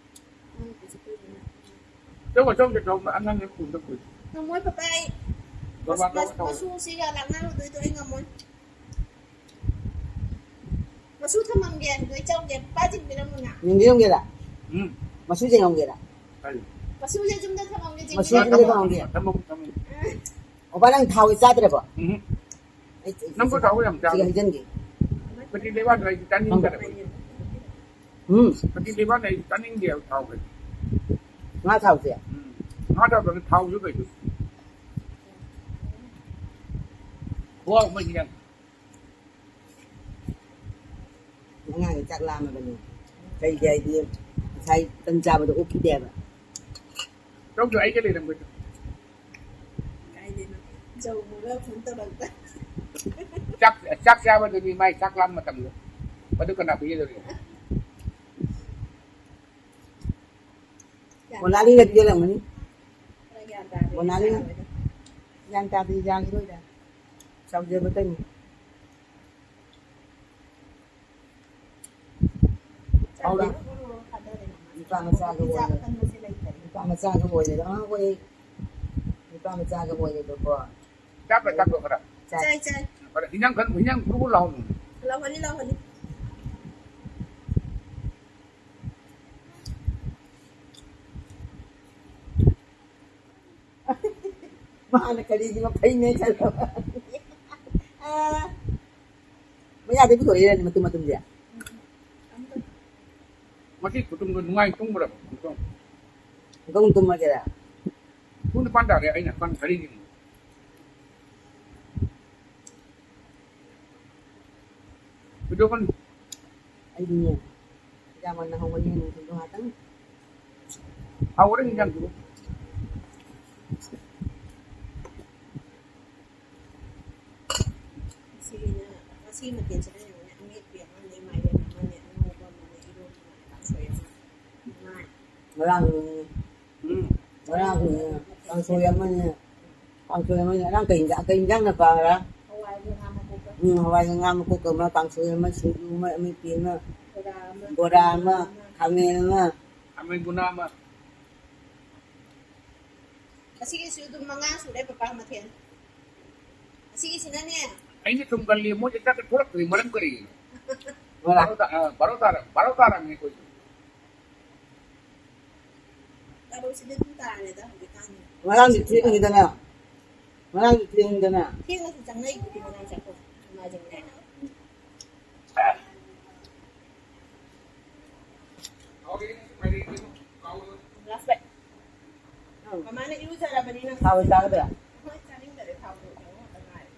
ꯃꯥ ꯑꯣꯐꯤꯁ ꯆꯠꯇꯣꯏꯅꯤꯅ꯫ ꯆꯪꯉꯣ, ꯆꯪꯉꯣ, ꯆꯪꯉꯣ, ꯑꯉꯥꯡꯅ ꯄꯨꯗ ꯄꯨꯏ꯫ ꯉꯝꯃꯣꯏ ꯄꯄꯥ, ꯑꯩ ꯕꯕꯥ ꯃꯁ-, ꯀꯧꯔꯣ, ꯀꯧꯔꯣ꯫ ꯃꯁꯨꯁꯤꯒ ꯂꯥꯛꯅꯔꯨꯗꯣꯏꯗꯣ ꯑꯩ ꯉꯝꯃꯣꯏ꯫ ꯃꯆꯨ ꯊꯝꯃꯝꯒꯦ, ꯂꯣꯏ ꯆꯧꯒꯦ, ꯄꯥ ꯆꯤꯡꯕꯤꯔꯝꯃꯨꯅ꯫ ꯌꯦꯡꯒꯦ, ꯌꯦꯡꯒꯦꯔꯥ? ꯎꯝ꯫ ꯃꯆꯨ ꯌꯦꯡꯉꯝꯒꯦꯔꯥ? ꯀꯔꯤ? ꯃꯆꯨꯁꯦ ꯌꯨꯝꯗ ꯊꯝꯃꯝꯒꯦ, ꯃꯆꯨ ꯆꯤꯡꯕꯤꯔꯝꯃꯨ꯫ ꯌꯨꯝꯗ ꯊꯝꯃꯝꯒꯦ꯫ ꯊꯝꯃꯝꯃꯨ, ꯊꯝꯃꯝꯃꯨ꯫ ꯑꯣꯄꯥ, ꯅꯪ ꯊꯥꯎ ꯆꯥꯗ꯭ꯔꯕꯣ? ꯎꯝ꯫ ꯑꯩ, ꯑꯩ, ꯅꯪꯕꯨ ꯊꯥꯎ ꯌꯥꯝ ꯆꯥꯕ꯫ ꯁꯤꯒ ꯍꯩꯖꯤꯟꯒꯦ꯫ ꯀꯇꯤ ꯂꯩꯕꯥꯛꯇ ꯑꯩꯗꯤ ꯆꯥꯅꯤꯡꯗꯦ꯫ ꯎꯝ꯫ ꯀꯇꯤ ꯂꯩꯕꯥꯛꯇ ꯑꯩꯗꯤ ꯆꯥꯅꯤꯡꯗꯦ ꯊꯥꯎ ꯀꯩ꯫ ꯉꯥ ꯊꯥꯎꯁꯦ? ꯎꯝ꯫ ꯉꯥ ꯊꯥꯎꯗꯅ ꯊꯥꯎꯁꯨ ꯀꯩꯁꯨ꯫ ꯈꯨꯍꯥꯎ ꯑꯃ ꯌꯦꯡ꯫ ꯑꯉꯥꯡꯒꯤ ꯆꯥꯛ ꯂꯥꯝꯃꯕꯅꯤ꯫ ꯀꯩꯒꯤ ꯍꯥꯏꯗꯤ ꯉꯁꯥꯏ ꯇꯟ ꯆꯥꯕꯗꯣ ꯑꯣꯛꯈꯤꯗꯦꯕ꯫ ꯆꯧꯗꯣ ꯑꯩꯒ ꯂꯩꯔꯝꯕꯗꯣ꯫ ꯀꯥꯏꯗꯩꯅꯣ? ꯆꯧ ꯄꯨꯔꯒ ꯐꯣꯟ ꯇꯧꯔꯛꯄ꯫ ꯆꯥꯛ, ꯆꯥꯛ ꯆꯥꯕꯗꯨꯗꯤ ꯃꯥꯏ ꯆꯥꯛ ꯂꯥꯝ ꯃꯇꯝꯗꯣ꯫ ꯃꯗꯨ ꯀꯅꯥ ꯄꯤꯖꯗꯣꯔꯤꯒꯦ? ꯃꯣꯅꯥꯂꯤꯅ ꯄꯤꯖꯔꯝꯒꯅꯤ꯫ ꯈꯔ ꯒ꯭ꯌꯥꯟ ꯇꯥꯗꯦ, ꯃꯣꯅꯥꯂꯤꯅ꯫ ꯆꯥꯔꯣꯏꯗ꯫ ꯒ꯭ꯌꯥꯟ ꯇꯥꯗꯦ, ꯌꯥꯈꯤꯔꯣꯏꯗ꯫ ꯆꯥꯎꯖꯕꯇꯅꯤ꯫ ꯍꯥꯎꯔꯦ꯫ ꯅꯨꯄꯥ ꯃꯆꯥꯒ ꯑꯣꯏꯔꯦ꯫ ꯅꯨꯄꯥ ꯃꯆꯥꯒ ꯑꯣꯏꯔꯦꯗꯣ꯫ ꯑꯉꯥꯡ ꯑꯣꯏꯔꯦ꯫ ꯅꯨꯄꯥ ꯃꯆꯥꯒ ꯑꯣꯏꯔꯦꯗꯣꯀꯣ꯫ ꯆꯥꯕ꯭ꯔꯥ, ꯆꯥꯛꯇꯣ ꯈꯔ? ꯆꯥꯏ꯫ ꯆꯥꯏ, ꯆꯥꯏ꯫ ꯈꯔ ꯍꯤꯟꯖꯥꯡ ꯈꯟ-, ꯍꯤꯟꯖꯥꯡ ꯈꯨꯔꯨ ꯈꯨꯔꯨ ꯂꯥꯎꯍꯜꯂꯨꯅꯦ꯫ ꯂꯥꯎꯍꯜꯂꯤ, ꯂꯥꯎꯍꯜꯂꯤ꯫ ꯃꯥꯅ ꯀꯔꯤꯒꯤ ꯃꯐꯩꯅꯦ ꯈꯜꯂꯕ? ꯑꯥ꯫ ꯃꯌꯥꯗꯩ ꯄꯨꯊꯣꯔꯛꯏꯔꯅꯦ ꯃꯇꯨꯝ ꯃꯇꯨꯝꯁꯦ? ꯃꯁꯤ ꯈꯨꯇꯨꯝꯗꯣ ꯅꯨꯡꯉꯥꯏ ꯇꯨꯝꯕ꯭ꯔꯕ? ꯍꯧꯗꯣꯡ ꯇꯨꯝꯃꯒꯦꯔꯥ? ꯄꯨꯡ ꯅꯤꯄꯥꯟ ꯇꯥꯔꯦ, ꯑꯩꯅ ꯀꯥꯡ ꯈꯔꯤꯒꯤ꯫ ꯀꯩꯗꯧꯕꯅꯣ? ꯑꯩꯗꯤꯅꯦ, ꯍꯤꯗꯥꯛ ꯃꯟꯅ ꯍꯧꯕꯅꯦ, ꯅꯨꯡꯊꯤꯜꯗꯣ ꯉꯥꯛꯇꯪ꯫ ꯍꯥꯎꯔꯦ ꯍꯤꯟꯖꯥꯡꯗꯨꯕꯨ꯫ ꯉꯁꯤꯒꯤꯅ, ꯉꯁꯤ ꯃꯊꯦꯜꯁꯤꯅ ꯌꯦꯡꯉꯨꯅꯦ, ꯑꯃꯦꯠꯄꯤ ꯑꯃꯅꯦ, ꯃꯥꯏꯔꯦꯟ ꯑꯃꯅꯦ, ꯑꯉꯧꯕ ꯑꯃꯅꯦ, ꯏꯔꯣꯟꯕ ꯑꯃꯅꯦ, ꯀꯥꯡꯁꯣꯏ ꯑꯃ, ꯉꯥ꯫ ꯉꯔꯥꯡ, ꯎꯝ꯫ ꯉꯔꯥꯡ ꯀꯥꯡꯁꯣꯏ ꯑꯃꯅꯦ, ꯀꯥꯡꯁꯣꯏ ꯑꯃꯅꯦ꯫ ꯉꯔꯥꯡ ꯀꯩ ꯍꯤꯟꯖꯥꯡ, ꯀꯩ ꯍꯤꯟꯖꯥꯡꯅ ꯄꯥꯔꯥ? ꯍꯋꯥꯏꯒ ꯉꯥ ꯃꯀꯣꯛꯀ꯫ ꯎꯝ, ꯍꯋꯥꯏꯒ ꯉꯥ ꯃꯀꯣꯛꯀ ꯑꯃ, ꯀꯥꯡꯁꯣꯏ ꯑꯃ, ꯁꯤꯡꯖꯨ ꯑꯃ, ꯑꯃꯦꯠꯄꯤ ꯑꯃ, ꯕꯣꯔꯥ ꯑꯃ, ꯕꯣꯔꯥ ꯑꯃ, ꯈꯥꯃꯦꯟ ꯑꯃ꯫ ꯈꯥꯃꯦꯟ ꯕꯣꯔꯥ ꯑꯃ꯫ ꯑꯁꯤꯒꯤꯁꯨ ꯑꯗꯨꯝ ꯃꯉꯥ ꯁꯨꯔꯦ, ꯄꯄꯥ, ꯃꯊꯦꯜ꯫ ꯑꯁꯤꯒꯤꯁꯤꯅꯅꯦ꯫ ꯑꯩꯅ ꯁꯨꯝ ꯈꯜꯂꯤ, ꯃꯣꯏꯁꯦ ꯆꯥꯛꯀ ꯊꯣꯛꯂꯛꯇ꯭ꯔꯤ, ꯃꯔꯝ ꯀꯔꯤꯒꯤꯅꯣ? ꯉꯔꯥꯡ꯫ ꯕꯥꯔꯣ ꯇꯥ-, ꯑ, ꯕꯥꯔꯣ ꯇꯥꯔ-, ꯕꯥꯔꯣ ꯇꯥꯔꯝꯃꯦ ꯑꯩꯈꯣꯏꯁꯨ꯫ ꯕꯥꯔꯣꯁꯤꯗꯤ ꯑꯗꯨꯝ ꯇꯥꯔꯦꯗ ꯍꯧꯖꯤꯛꯀꯥꯟꯗꯤ꯫ ꯉꯔꯥꯡꯗꯤ ꯊꯦꯡꯉꯤꯗꯅ꯫ ꯉꯔꯥꯡꯗꯤ ꯊꯦꯡꯉꯤꯗꯅ꯫ ꯊꯦꯡꯅꯁꯨ ꯆꯪꯅꯩꯗꯨꯗꯤ ꯃꯃꯥ ꯆꯥꯛꯈꯨꯝ, ꯃꯃꯥ ꯆꯪꯉꯤꯗꯅ꯫ Last bite. ꯎꯝ꯫ ꯃꯃꯥꯅ ꯏꯔꯨꯖꯔꯕꯅꯤꯅ ꯊꯥꯎ ꯆꯥꯒꯗ꯭ꯔꯥ? ꯍꯣꯏ, ꯆꯥꯅꯤꯡꯗꯔꯦ, ꯊꯥꯎꯗꯣ ꯀꯩꯅꯣ ꯉꯥꯛꯇ ꯉꯥꯏꯔꯦ꯫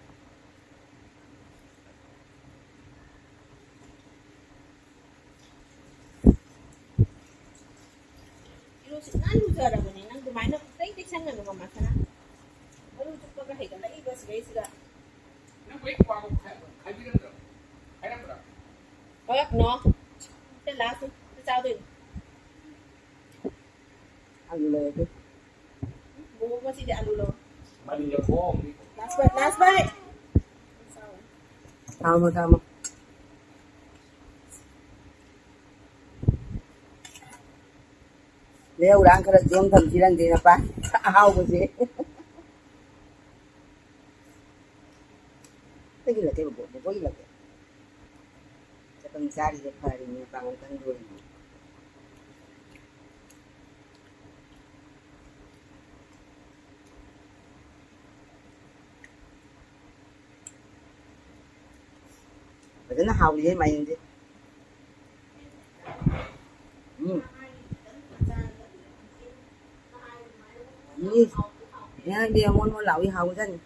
ꯏꯔꯨ ꯁꯨꯡꯂꯨ ꯂꯨꯖꯔꯕꯅꯦ ꯅꯪ ꯑꯗꯨꯃꯥꯏꯅ ꯄꯨꯡꯇꯩ ꯇꯩꯁꯟꯒꯅꯨ ꯃꯃꯥ ꯁꯅꯥ꯫ ꯃꯔꯨ ꯆꯨꯞꯄꯒ ꯍꯩꯒꯠꯂꯛꯏꯕ ꯁꯤꯗꯩꯁꯤꯗ꯫ ꯅꯪ ꯍꯣꯏ ꯋꯥꯕ ꯈꯥꯏꯕꯤꯔꯝꯗ꯭ꯔꯣ? ꯍꯥꯏꯔꯝꯕ꯭ꯔꯣ? ꯍꯣꯏ, no꯫ ꯁꯤ last ꯅꯤ꯫ ꯁꯤ ꯆꯥꯗꯣꯏꯅꯤ꯫ ꯑꯂꯨ ꯂꯩꯔꯗꯤ꯫ ꯃꯣꯃꯣ ꯉꯁꯤꯗꯤ ꯑꯂꯨ ꯂꯧꯔꯣ꯫ ꯃꯅꯤꯡꯗ ꯊꯣꯛꯑꯝꯅꯤ꯫ Last bite, last bite꯫ ꯊꯝꯃꯣ, ꯊꯝꯃꯣ꯫ ꯂꯩꯍꯧ ꯂꯥꯡ ꯈꯔ ꯌꯣꯝ ꯊꯝꯁꯤꯔꯪꯗꯦ ꯅꯄꯥ꯫ ꯑꯍꯥꯎꯕꯁꯦ꯫ ꯇꯒꯤꯜꯂꯛꯀꯦ ꯕꯕꯣꯛ, ꯕꯕꯣꯛ ꯏꯜꯂꯛꯀꯦ꯫ ꯆꯄꯪ ꯆꯥꯔꯤꯁꯦ ꯐꯔꯤꯅꯦ, ꯄꯥꯡꯒꯜ ꯀꯟꯗꯣꯔꯤꯅꯦ꯫ ꯐꯖꯅ ꯍꯥꯎꯔꯤꯌꯦ ꯃꯥꯏꯔꯦꯟꯁꯦ꯫ ꯎꯝ꯫ ꯎꯝ꯫ ꯌꯥꯝꯗꯤ ꯃꯣꯟ ꯃꯣꯟ ꯂꯥꯎꯏ, ꯍꯥꯎꯖꯥꯠꯅꯤ꯫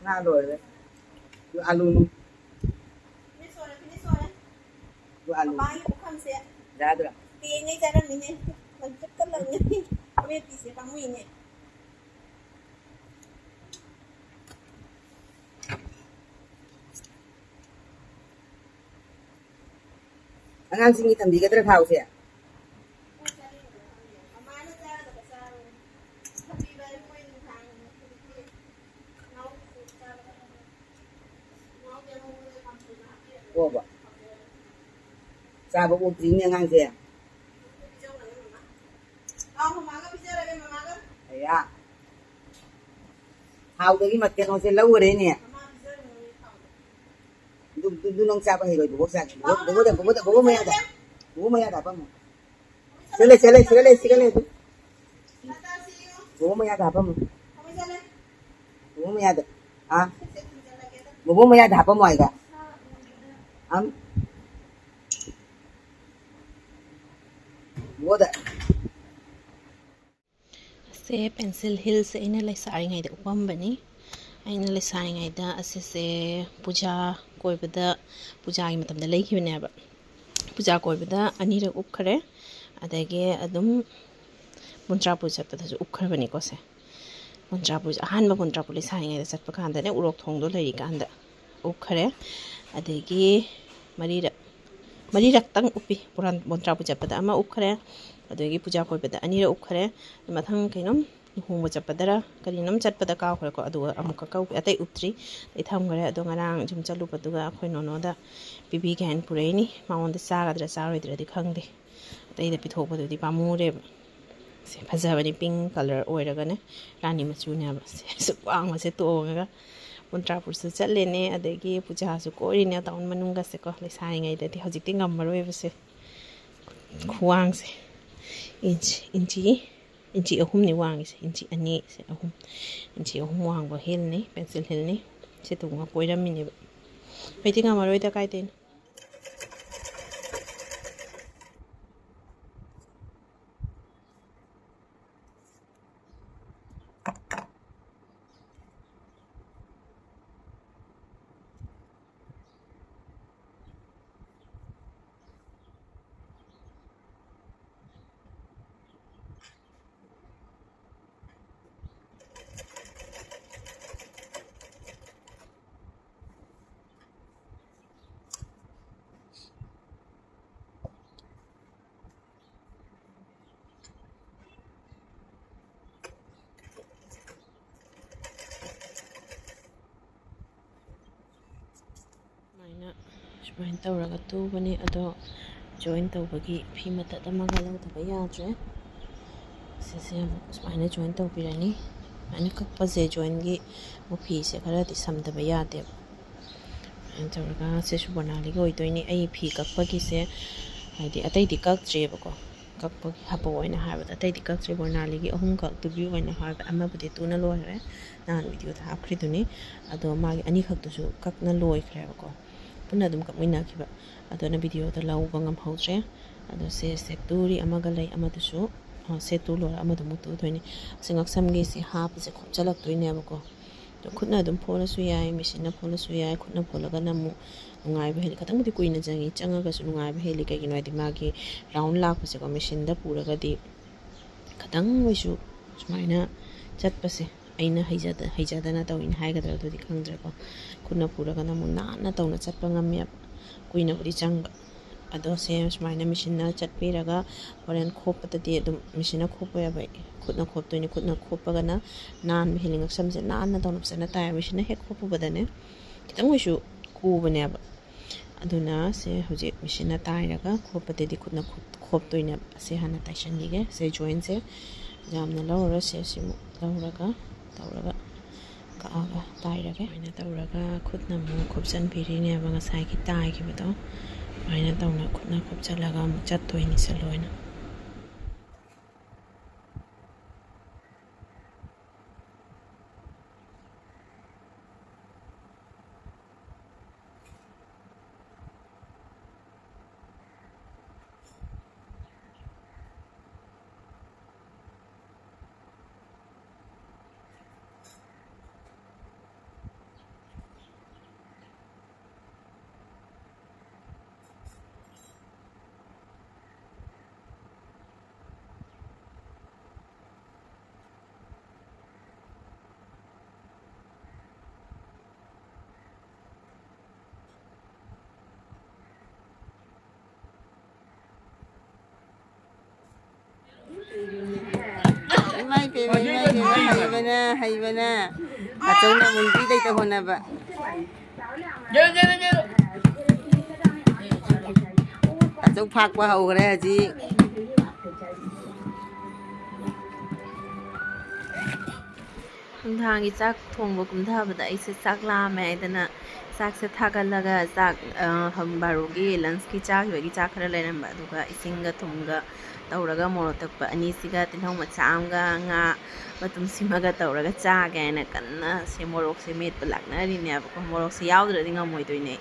ꯉꯥ ꯂꯣꯏꯔꯦ꯫ ꯑꯗꯨ ꯑꯂꯨꯅꯤ꯫ ꯑꯗꯨ ꯑꯂꯨ꯫ ꯃꯃꯥꯒꯤ ꯄꯨꯈꯝꯁꯦ ꯌꯥꯗ꯭ꯔꯥ? ꯇꯦꯡꯉꯩ ꯆꯥꯔꯝꯃꯤꯅꯦ꯫ ꯂꯪꯇ꯭ꯔꯤꯛꯀ ꯂꯪꯉꯦ꯫ ꯑꯃꯦꯠꯄꯤꯁꯦ ꯄꯥꯝꯃꯨꯏꯅꯦ꯫ ꯑꯉꯥꯡꯁꯤꯡꯒꯤ ꯊꯝꯕꯤꯒꯗ꯭ꯔꯥ ꯊꯥꯎꯁꯦ? ꯑꯣꯕ꯫ ꯆꯥꯕ ꯑꯣꯛꯇ꯭ꯔꯤꯅꯦ ꯑꯉꯥꯡꯁꯦ꯫ ꯑꯌꯥ꯫ ꯊꯥꯎꯗꯒꯤ ꯃꯊꯦꯜ ꯂꯧꯁꯦ ꯂꯧꯈ꯭ꯔꯦꯅꯦ꯫ ꯑꯗꯨ, ꯑꯗꯨ, ꯑꯗꯨ ꯅꯪ ꯆꯥꯕ ꯍꯩꯔꯣꯏ, ꯕꯣꯕꯣꯛ ꯆꯥꯒꯦ꯫ ꯕꯣꯕꯣꯛ, ꯕꯣꯕꯣꯛꯇ, ꯕꯣꯕꯣꯛ, ꯕꯣꯕꯣꯛ ꯃꯌꯥꯗ, ꯕꯣꯕꯣꯛ ꯃꯌꯥꯗ ꯍꯥꯞꯄꯝꯃꯣ꯫ ꯁꯤꯒ ꯂꯩ, ꯁꯤꯒ ꯂꯩ, ꯁꯤꯒ ꯂꯩ, ꯁꯤꯒ ꯂꯩ ꯑꯗꯨ꯫ ꯕꯣꯕꯣꯛ ꯃꯌꯥꯗ ꯍꯥꯞꯄꯝꯃꯣ꯫ ꯕꯣꯕꯣꯛ ꯃꯌꯥꯗ꯫ ꯑꯥ? ꯕꯣꯕꯣꯛ ꯃꯌꯥꯗ ꯍꯥꯞꯄꯝꯃꯣ ꯍꯥꯏꯕ꯫ ꯑꯝ? ꯕꯣꯕꯣꯛꯗ꯫ ꯑꯁꯦ pencil hillꯁꯦ ꯑꯩꯅ ꯂꯩꯁꯥꯔꯤꯉꯩꯗ ꯎꯞꯄꯝꯕꯅꯤ꯫ ꯑꯩꯅ ꯂꯩꯁꯥꯔꯤꯉꯩꯗ ꯑꯁꯤꯁꯦ ꯄꯨꯖꯥ ꯀꯣꯏꯕꯗ, ꯄꯨꯖꯥꯒꯤ ꯃꯇꯝꯗ ꯂꯩꯈꯤꯕꯅꯦꯕ꯫ ꯄꯨꯖꯥ ꯀꯣꯏꯕꯗ ꯑꯅꯤꯔꯛ ꯎꯞꯈ꯭ꯔꯦ꯫ ꯑꯗꯒꯤ ꯑꯗꯨꯝ ꯃꯣꯟꯇ꯭ꯔꯥꯄꯨꯔ ꯆꯠꯄꯗꯁꯨ ꯎꯞꯈ꯭ꯔꯕꯅꯤꯀꯣ ꯁꯦ꯫ ꯃꯣꯟꯇ꯭ꯔꯥꯄꯨꯔ, ꯑꯍꯥꯟꯕ ꯃꯣꯟꯇ꯭ꯔꯥꯄꯨꯔ ꯂꯩꯁꯥꯔꯤꯉꯩꯗ ꯆꯠꯄ ꯀꯥꯟꯗꯅꯦ, ꯎꯔꯣꯛ ꯊꯣꯡꯗꯣ ꯂꯩꯔꯤꯀꯥꯟꯗ ꯎꯞꯈ꯭ꯔꯦ꯫ ꯑꯗꯒꯤ ꯃꯔꯤꯔꯛ, ꯃꯔꯤꯔꯛꯇꯪ ꯎꯞꯄꯤ꯫ ꯄꯨꯔꯥ ꯃꯣꯟꯇ꯭ꯔꯥꯄꯨꯔ ꯆꯠꯄꯗ ꯑꯃ ꯎꯞꯈ꯭ꯔꯦ, ꯑꯗꯒꯤ ꯄꯨꯖꯥ ꯀꯣꯏꯕꯗ ꯑꯅꯤꯔꯛ ꯎꯞꯈ꯭ꯔꯦ꯫ ꯃꯊꯪ ꯀꯩꯅꯣꯝ ꯂꯨꯍꯣꯡꯕ ꯆꯠꯄꯗꯔ ꯀꯔꯤꯅꯣꯝ ꯆꯠꯄꯗ ꯀꯥꯎꯈ꯭ꯔꯦꯀꯣ, ꯑꯗꯨꯒ ꯑꯃꯨꯛꯀ ꯀꯧ-, ꯑꯇꯩ ꯎꯞꯇ꯭ꯔꯤ꯫ ꯑꯩ ꯊꯝꯈ꯭ꯔꯦ꯫ ꯑꯗꯣ ꯉꯔꯥꯡ ꯌꯨꯝ ꯆꯠꯂꯨꯕꯗꯨꯒ ꯑꯩꯈꯣꯏ ꯅꯣꯅꯣꯗ ꯄꯤꯕꯤꯒꯦ ꯍꯥꯏꯅ ꯄꯨꯔꯛꯏꯅꯤ꯫ ꯃꯉꯣꯟꯗ ꯆꯥꯒꯗ꯭ꯔꯥ ꯆꯥꯔꯣꯏꯗ꯭ꯔꯗꯤ ꯈꯪꯗꯦ꯫ ꯑꯇꯩꯗ ꯄꯤꯊꯣꯛꯄꯗꯨꯗꯤ ꯄꯥꯝꯃꯨꯔꯦꯕ꯫ ꯁꯦ ꯐꯖꯕꯅꯤ, pink colour ꯑꯣꯏꯔꯒꯅꯦ, ꯔꯥꯅꯤ ꯃꯆꯨꯅꯦꯕ꯫ ꯁꯦ ꯑꯁꯨꯛ ꯋꯥꯡꯕꯁꯦ ꯇꯣꯡꯉꯒ ꯃꯣꯟꯇ꯭ꯔꯥꯄꯨꯔꯁꯨ ꯆꯠꯂꯦꯅꯦ, ꯑꯗꯒꯤ ꯄꯨꯖꯥꯁꯨ ꯀꯣꯏꯔꯤꯅꯦ ꯇꯥꯎꯟ ꯃꯅꯨꯡꯒꯁꯦꯀꯣ꯫ ꯂꯩꯁꯥꯔꯤꯉꯩꯗꯗꯤ, ꯍꯧꯖꯤꯛꯇꯤ ꯉꯝꯃꯔꯣꯏꯕꯁꯦ꯫ ꯈꯨꯋꯥꯡꯁꯦ inch, inch, inch ꯑꯍꯨꯝꯅꯤ ꯋꯥꯡꯉꯤꯁꯦ, inch ꯑꯅꯤ, ꯁꯦ ꯑꯍꯨꯝ, inch ꯑꯍꯨꯝ ꯋꯥꯡꯕ heelꯅꯤ, pencil heelꯅꯤ꯫ ꯁꯤ ꯇꯣꯡꯉ ꯀꯣꯏꯔꯝꯃꯤꯅꯦꯕ꯫ ꯍꯧꯖꯤꯛꯇꯤ ꯉꯝꯃꯔꯣꯏꯗ ꯀꯥꯏꯗꯩꯅꯣ꯫ ꯁꯨꯃꯥꯏꯅ, ꯁꯨꯃꯥꯏꯅ ꯇꯧꯔꯒ ꯇꯨꯕꯅꯤ꯫ ꯑꯗꯣ join ꯇꯧꯕꯒꯤ ꯐꯤ ꯃꯇꯠ ꯑꯃꯒ ꯂꯧꯗꯕ ꯌꯥꯗ꯭ꯔꯦ꯫ ꯁꯤꯁꯦ ꯑꯃꯨꯛ ꯁꯨꯃꯥꯏꯅ join ꯇꯧꯕꯤꯔꯅꯤ꯫ ꯁꯨꯃꯥꯏꯅ ꯀꯛꯄꯁꯦ, ꯖꯣꯏꯟꯒꯤ ꯃꯨꯛ ꯐꯤꯁꯦ ꯈꯔꯗꯤ ꯁꯝꯗꯕ ꯌꯥꯗꯦꯕ꯫ ꯑꯗꯨꯃꯥꯏꯅ ꯇꯧꯔꯒ ꯁꯤꯁꯨ ꯕꯣꯔꯅꯥꯂꯤꯒꯤ ꯑꯣꯏꯗꯣꯏꯅꯤ꯫ ꯑꯩ ꯐꯤ ꯀꯛꯄꯒꯤꯁꯦ, ꯍꯥꯏꯗꯤ ꯑꯇꯩꯗꯤ ꯀꯛꯇ꯭ꯔꯤꯕꯀꯣ, ꯀꯛꯄꯒꯤ ꯍꯥꯄꯨ ꯑꯣꯏꯅ ꯍꯥꯏꯕꯗ ꯑꯇꯩꯗꯤ ꯀꯛꯇ꯭ꯔꯤ꯫ ꯕꯣꯔꯅꯥꯂꯤꯒꯤ ꯑꯍꯨꯝꯈꯛ ꯇꯨꯕꯤ ꯑꯣꯏꯅ ꯍꯥꯏꯕꯗ ꯑꯃꯕꯨꯗꯤ ꯇꯨꯅ ꯂꯣꯏꯈ꯭ꯔꯦ, ꯅꯍꯥꯟ ꯚꯤꯗꯤꯑꯣꯗ ꯍꯥꯞꯈ꯭ꯔꯤꯗꯨꯅꯤ꯫ ꯑꯗꯣ ꯃꯥꯒꯤ ꯑꯅꯤꯈꯛꯇꯨꯁꯨ ꯀꯛꯅ ꯂꯣꯏꯈ꯭ꯔꯦꯕꯀꯣ, ꯄꯨꯟꯅ ꯑꯗꯨꯝ ꯀꯛꯃꯤꯟꯅꯈꯤꯕ꯫ ꯑꯗꯨꯅ ꯚꯤꯗꯤꯑꯣꯗ ꯂꯧꯕ ꯉꯝꯍꯧꯗ꯭ꯔꯦ꯫ ꯑꯗꯣ ꯁꯦ ꯁꯦꯠ ꯇꯨꯔꯤ ꯑꯃꯒ ꯂꯩ, ꯑꯃꯗꯨꯁꯨ, ꯑ, ꯁꯦꯠ ꯇꯨ ꯂꯣꯏꯔ ꯑꯃꯗꯨꯃꯨꯛ ꯇꯨꯗꯣꯏꯅꯤ꯫ ꯑꯁꯤ ꯉꯛꯁꯝꯒꯤꯁꯤ ꯍꯥꯞꯄꯁꯦ ꯈꯣꯝꯖꯜꯂꯛꯇꯣꯏꯅꯦꯕꯀꯣ꯫ ꯑꯗꯣ ꯈꯨꯠꯅ ꯑꯗꯨꯝ ꯐꯣꯜꯂꯁꯨ ꯌꯥꯏ, ꯃꯦꯆꯤꯟꯅ ꯐꯣꯜꯂꯁꯨ ꯌꯥꯏ꯫ ꯈꯨꯠꯅ ꯐꯣꯜꯂꯒꯅ ꯑꯃꯨꯛ ꯅꯨꯡꯉꯥꯏꯕ ꯍꯦꯜꯂꯤ꯫ ꯈꯤꯇꯪꯕꯨꯗꯤ ꯀꯨꯏꯅ ꯆꯪꯉꯤ, ꯆꯪꯉꯒꯁꯨ ꯅꯨꯡꯉꯥꯏꯕ ꯍꯦꯜꯂꯤ꯫ ꯀꯩꯒꯤꯅꯣ ꯍꯥꯏꯗꯤ ꯃꯥꯒꯤ ꯔꯥꯎꯟ ꯂꯥꯛꯄꯁꯦꯀꯣ, ꯃꯦꯆꯤꯟꯗ ꯄꯨꯔꯒꯗꯤ ꯈꯤꯇꯪ ꯑꯣꯏꯁꯨ ꯁꯨꯃꯥꯏꯅ ꯆꯠꯄꯁꯦ, ꯑꯩꯅ ꯍꯩꯖꯗ-, ꯍꯩꯖꯗꯅ ꯇꯧꯔꯤꯅꯤ ꯍꯥꯏꯒꯗ꯭ꯔꯥ, ꯑꯗꯨꯗꯤ ꯈꯪꯗ꯭ꯔꯦꯀꯣ꯫ ꯈꯨꯠꯅ ꯄꯨꯔꯒꯅ ꯑꯃꯨꯛ ꯅꯥꯟꯅ ꯇꯧꯅ ꯆꯠꯄ ꯉꯝꯃꯦꯕ, ꯀꯨꯏꯅꯕꯨꯗꯤ ꯆꯪꯕ꯫ ꯑꯗꯣ ꯁꯦ ꯁꯨꯃꯥꯏꯅ ꯃꯦꯆꯤꯟꯅ ꯆꯠꯄꯤꯔꯒ ꯍꯣꯔꯦꯟ ꯈꯣꯞꯄꯗꯗꯤ ꯑꯗꯨꯝ ꯃꯦꯆꯤꯟꯅ ꯈꯣꯞꯄ ꯌꯥꯕ, ꯈꯨꯠꯅ ꯈꯣꯞꯇꯣꯏꯅꯤ꯫ ꯈꯨꯠꯅ ꯈꯣꯞꯄꯒꯅ ꯅꯥꯟꯕ ꯍꯦꯜꯂꯤ꯫ ꯉꯛꯁꯝꯁꯦ ꯅꯥꯟꯅ ꯇꯧꯅ ꯐꯖꯅ ꯇꯥꯏ꯫ ꯃꯦꯆꯤꯟꯅ ꯍꯦꯛ ꯈꯣꯞꯄꯨꯕꯗꯅꯦ, ꯈꯤꯇꯪ ꯑꯣꯏꯁꯨ ꯀꯨꯕꯅꯦꯕ꯫ ꯑꯗꯨꯅ ꯁꯦ ꯍꯧꯖꯤꯛ ꯃꯦꯆꯤꯟꯅ ꯇꯥꯏꯔꯒ ꯈꯣꯞꯄꯗꯗꯤ ꯈꯨꯠꯅ ꯈꯣꯞ-, ꯈꯣꯞꯇꯣꯏꯅꯦꯕ꯫ ꯑꯁꯦ ꯍꯥꯟꯅ ꯇꯥꯏꯁꯟꯈꯤꯒꯦ꯫ ꯁꯦ ꯖꯣꯏꯟꯁꯦ ꯌꯥꯝꯅ ꯂꯧꯔꯔꯣꯏ꯫ ꯁꯦ ꯁꯤꯃꯨꯛ ꯂꯧꯔꯒ ꯇꯧꯔꯒ ꯀꯛꯑꯒ ꯇꯥꯏꯔꯒꯦ꯫ ꯑꯗꯨꯃꯥꯏꯅ ꯇꯧꯔꯒ ꯈꯨꯠꯅ ꯑꯃꯨꯛ ꯈꯣꯞꯆꯟꯕꯤꯔꯤꯅꯦꯕ ꯉꯁꯥꯏꯒꯤ ꯇꯥꯏꯈꯤꯕꯗꯣ꯫ ꯑꯗꯨꯃꯥꯏꯅ ꯇꯧꯅ ꯈꯨꯠꯅ ꯈꯣꯞꯆꯜꯂꯒ ꯑꯃꯨꯛ ꯆꯠꯇꯣꯏꯅꯤ ꯁꯦ ꯂꯣꯏꯅ꯫ ꯏꯃꯥꯏ ꯄꯦꯝꯃ, ꯏꯃꯥꯏ ꯄꯦꯝꯃ, ꯍꯩꯕꯅ, ꯍꯩꯕꯅ꯫ ꯑꯆꯧꯅ ꯃꯨꯟꯕꯤ ꯂꯩꯇ ꯍꯣꯠꯅꯕ꯫ ꯑꯆꯧ ꯐꯥꯛꯄ ꯍꯧꯈ꯭ꯔꯦ ꯍꯧꯖꯤꯛ꯫ ꯅꯨꯡꯗꯥꯡꯒꯤ ꯆꯥꯛ ꯊꯣꯡꯕ ꯀꯨꯝꯊꯕꯗ ꯑꯩꯁꯦ ꯆꯥꯛ ꯂꯥꯝꯃꯦ ꯍꯥꯏꯗꯅ ꯆꯥꯛꯁꯦ ꯊꯥꯒꯠꯂꯒ ꯆꯥꯛ, ꯑ, ꯍꯝ, ꯕꯥꯔꯣꯒꯤ ꯂꯟꯁꯀꯤ ꯆꯥꯈꯤꯕꯒꯤ ꯆꯥꯛ ꯈꯔ ꯂꯩꯔꯝꯕ, ꯑꯗꯨꯒ ꯏꯁꯤꯡꯒ ꯊꯨꯝꯒ ꯇꯧꯔꯒ ꯃꯣꯔꯣꯛ ꯑꯇꯦꯛꯄ ꯑꯅꯤꯁꯤꯒ ꯇꯤꯜꯍꯧ ꯃꯆꯥ ꯑꯃꯒ ꯉꯥ ꯃꯇꯨꯝ ꯁꯤꯃꯒ ꯇꯧꯔꯒ ꯆꯥꯒꯦ ꯍꯥꯏꯅ ꯀꯟꯅ ꯁꯦ ꯃꯣꯔꯣꯛꯁꯦ ꯃꯦꯠꯄ ꯂꯥꯛꯅꯔꯤꯅꯦꯕꯀꯣ꯫ ꯃꯣꯔꯣꯛꯁꯦ ꯌꯥꯎꯗ꯭ꯔꯗꯤ ꯉꯝꯃꯣꯏꯗꯣꯏꯅꯦ꯫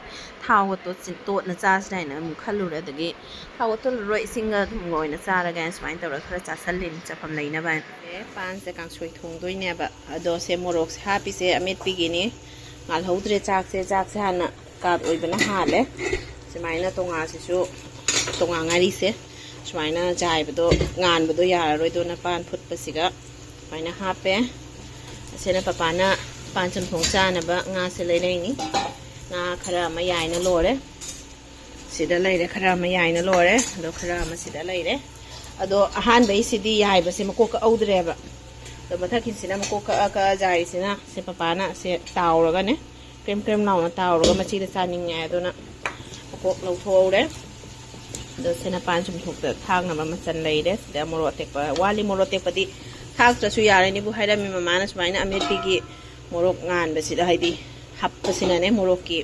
ꯊꯥꯎꯒ ꯇꯣꯠꯁꯤ-, ꯇꯣꯠꯅ ꯆꯥꯁꯤꯔꯥ ꯍꯥꯏꯅ ꯑꯃꯨꯛ ꯈꯜꯂꯨꯔꯦ, ꯑꯗꯒꯤ ꯊꯥꯎꯒ ꯇꯣꯠꯂꯔꯣꯏ, ꯏꯁꯤꯡꯒ ꯊꯨꯝꯒ ꯑꯣꯏꯅ ꯆꯥꯔꯒꯦ ꯍꯥꯏꯅ ꯁꯨꯃꯥꯏꯅ ꯇꯧꯔꯒ ꯈꯔ ꯆꯥꯁꯜꯂꯤꯅꯤ, ꯆꯐꯝ ꯂꯩꯅꯕ ꯍꯥꯏꯅ꯫ ꯁꯦ ꯄꯥꯟꯁꯦ ꯀꯥꯡꯁꯣꯏ ꯊꯣꯡꯗꯣꯏꯅꯦꯕ꯫ ꯑꯗꯣ ꯁꯦ ꯃꯣꯔꯣꯛꯁꯦ ꯍꯥꯞꯄꯤꯁꯦ ꯑꯃꯦꯠꯄꯤꯒꯤꯅꯤ꯫ ꯉꯥꯜꯍꯧꯗ꯭ꯔꯦ ꯆꯥꯛꯁꯦ꯫ ꯆꯥꯛꯁꯦ ꯍꯥꯟꯅ ꯀꯥꯠ ꯑꯣꯏꯕꯅ ꯍꯥꯜꯂꯦ꯫ ꯁꯨꯃꯥꯏꯅ ꯇꯣꯉꯥꯁꯤꯁꯨ, ꯇꯣꯉꯥ ꯉꯥꯔꯤꯁꯦ ꯁꯨꯃꯥꯏꯅ ꯖꯥꯏꯕꯗꯣ, ꯉꯥꯟꯕꯗꯣ ꯌꯥꯔꯔꯣꯏ꯫ ꯑꯗꯨꯅ ꯄꯥꯟ ꯐꯨꯠꯄꯁꯤꯒ ꯁꯨꯃꯥꯏꯅ ꯍꯥꯞꯄꯦ꯫ ꯑꯁꯤꯅ ꯄꯄꯥꯅ ꯄꯥꯟ ꯆꯝꯊꯣꯡ ꯆꯥꯅꯕ ꯉꯥꯁꯦ ꯂꯩꯔꯛꯏꯅꯤ꯫ ꯉꯥ ꯈꯔ ꯑꯃ ꯌꯥꯏꯅ ꯂꯣꯏꯔꯦ꯫ ꯁꯤꯗ ꯂꯩꯔꯦ, ꯈꯔ ꯑꯃ ꯌꯥꯏꯅ ꯂꯣꯏꯔꯦ꯫ ꯑꯗꯣ ꯈꯔ ꯑꯃ ꯁꯤꯗ ꯂꯩꯔꯦ꯫ ꯑꯗꯣ ꯑꯍꯥꯟꯕꯩꯁꯤꯗꯤ ꯌꯥꯏꯕꯁꯦ ꯃꯀꯣꯛ ꯀꯛꯍꯧꯗ꯭ꯔꯦꯕ꯫ ꯑꯗꯣ ꯃꯊꯛꯀꯤꯁꯤꯅ ꯃꯀꯣꯛ ꯀꯛꯑ ꯀꯛꯑ ꯖꯥꯏꯔꯤꯁꯤꯅ ꯁꯦ ꯄꯄꯥꯅ ꯁꯦ ꯇꯥꯎꯔꯒꯅꯦ, ꯀ꯭ꯔꯦꯝ ꯀ꯭ꯔꯦꯝ ꯂꯥꯎꯅ ꯇꯥꯎꯔꯒ ꯃꯆꯤꯗ ꯆꯥꯅꯤꯡꯉꯦ꯫ ꯑꯗꯨꯅ ꯃꯀꯣꯛ ꯂꯧꯊꯣꯛꯍꯧꯔꯦ꯫ ꯑꯗꯣ ꯁꯤꯅ ꯄꯥꯟ ꯆꯨꯝꯊꯣꯛꯇ ꯊꯥꯛꯅꯕ ꯃꯆꯜ ꯂꯩꯔꯦ꯫ ꯁꯤꯗ ꯃꯣꯔꯣꯛ ꯑꯇꯦꯛꯄ ꯋꯥꯠꯂꯤ꯫ ꯃꯣꯔꯣꯛ ꯑꯇꯦꯛꯄꯗꯤ ꯊꯥꯛꯇ꯭ꯔꯁꯨ ꯌꯥꯔꯅꯤꯕꯨ ꯍꯥꯏꯔꯝꯃꯤ ꯃꯃꯥꯅ꯫ ꯁꯨꯃꯥꯏꯅ ꯑꯃꯦꯠꯄꯤꯒꯤ ꯃꯣꯔꯣꯛ ꯉꯥꯟꯕꯁꯤꯗ, ꯍꯥꯏꯗꯤ ꯍꯥꯞꯄꯁꯤꯅꯅꯦ, ꯃꯣꯔꯣꯛꯀꯤ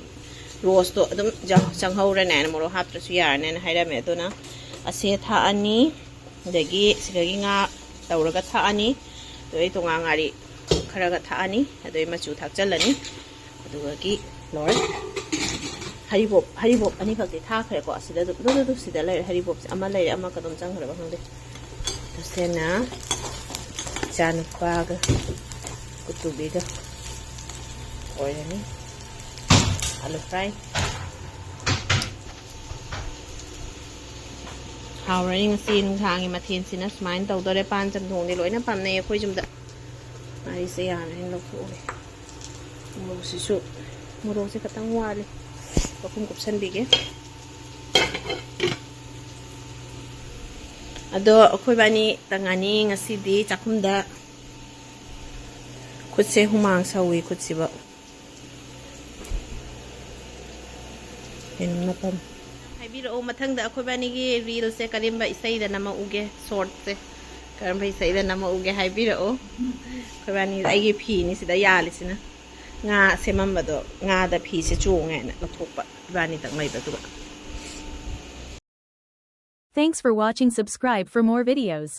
ꯔꯣꯁꯇꯣ ꯑꯗꯨꯝ ꯆꯪ-, ꯆꯪꯍꯧꯔꯅꯦꯅ, ꯃꯣꯔꯣꯛ ꯍꯥꯞꯇ꯭ꯔꯁꯨ ꯌꯥꯔꯅꯦꯅ ꯍꯥꯏꯔꯝꯃꯦ꯫ ꯑꯗꯨꯅ ꯑꯁꯦ ꯊꯥꯛꯑꯅꯤ, ꯑꯗꯒꯤ ꯁꯤꯗꯒꯤ ꯉꯥ ꯇꯧꯔꯒ ꯊꯥꯛꯑꯅꯤ, ꯑꯗꯨꯗꯩ ꯇꯣꯉꯥꯟ ꯉꯥꯔꯤ ꯈꯔꯒ ꯊꯥꯛꯑꯅꯤ, ꯑꯗꯨꯗꯩ ꯃꯆꯨ ꯊꯥꯛꯆꯜꯂꯅꯤ, ꯑꯗꯨꯗꯒꯤ ꯂꯣꯏꯔꯦ꯫ ꯍꯔꯤꯕꯣꯞ, ꯍꯔꯤꯕꯣꯞ ꯑꯅꯤꯈꯛꯇꯤ ꯊꯥꯛꯈ꯭ꯔꯦꯀꯣ꯫ ꯑꯁꯤꯗ ꯑꯗꯨꯝ, ꯑꯗꯨ, ꯑꯗꯨ, ꯁꯤꯗ ꯂꯩꯔꯦ꯫ ꯍꯔꯤꯕꯣꯞꯁꯦ ꯑꯃ ꯂꯩꯔꯦ, ꯑꯃ ꯀꯗꯣꯝ ꯆꯪꯈ꯭ꯔꯕ ꯈꯪꯗꯦ꯫ ꯇꯁꯦꯟꯅ ꯏꯆꯥꯅꯨꯄꯥꯒ ꯀꯨꯇꯨꯕꯤꯒ ꯑꯣꯏꯔꯅꯤ꯫ ꯑꯂꯨ ꯐ꯭ꯔꯥꯏ꯫ ꯍꯥꯎꯔꯅꯤ ꯉꯁꯤ ꯅꯨꯡꯗꯥꯡꯒꯤ ꯃꯊꯦꯜꯁꯤꯅ ꯁꯨꯃꯥꯏꯅ ꯇꯧꯗꯣꯔꯦ꯫ ꯄꯥꯟ ꯆꯝꯊꯣꯡꯗꯤ ꯂꯣꯏꯅ ꯄꯥꯝꯅꯩ ꯑꯩꯈꯣꯏ ꯌꯨꯝꯗ꯫ ꯉꯥꯔꯤꯁꯦ ꯌꯥꯔꯅꯤ ꯂꯧꯊꯣꯛꯎꯔꯦ꯫ ꯃꯣꯔꯣꯛꯁꯤꯁꯨ, ꯃꯣꯔꯣꯛꯁꯦ ꯈꯤꯇꯪ ꯋꯥꯠꯂꯤ, ꯃꯈꯨꯝ ꯀꯨꯞꯁꯟꯕꯤꯒꯦ꯫ ꯑꯗꯣ ꯑꯩꯈꯣꯏꯕꯥꯅꯤ ꯇꯪꯉꯅꯤ ꯉꯁꯤꯗꯤ ꯆꯥꯛꯈꯨꯝꯗ꯫ ꯈꯨꯠꯁꯦ ꯍꯨꯃꯥꯡ ꯁꯧꯏ, ꯈꯨꯠꯁꯤꯕ꯫ ꯀꯩꯅꯣꯝ ꯅꯞꯄꯝ꯫ ꯍꯥꯏꯕꯤꯔꯛꯑꯣ, ꯃꯊꯪꯗ ꯑꯩꯈꯣꯏꯕꯥꯅꯤꯒꯤ ꯔꯤꯜꯁꯦ ꯀꯔꯝꯕ ꯏꯁꯩꯗ ꯅꯝꯃꯛꯎꯒꯦ, ꯁꯣꯔꯠꯁꯦ ꯀꯔꯝꯕ ꯏꯁꯩꯗ ꯅꯝꯃꯛꯎꯒꯦ ꯍꯥꯏꯕꯤꯔꯛꯑꯣ꯫ ꯑꯩꯈꯣꯏꯕꯥꯅꯤ ꯑꯩꯒꯤ ꯐꯤꯅꯤ ꯁꯤꯗ ꯌꯥꯜꯂꯤꯁꯤꯅ꯫ ꯉꯥ ꯁꯦꯝꯃꯝꯕꯗꯣ, ꯉꯥꯗ ꯐꯤꯁꯦ ꯆꯣꯡꯉꯦꯅ ꯂꯧꯊꯣꯛꯄ ꯏꯕꯥꯅꯤꯇꯪ ꯂꯩꯕꯗꯨꯒ꯫ Thanks for watching. Subscribe for more videos.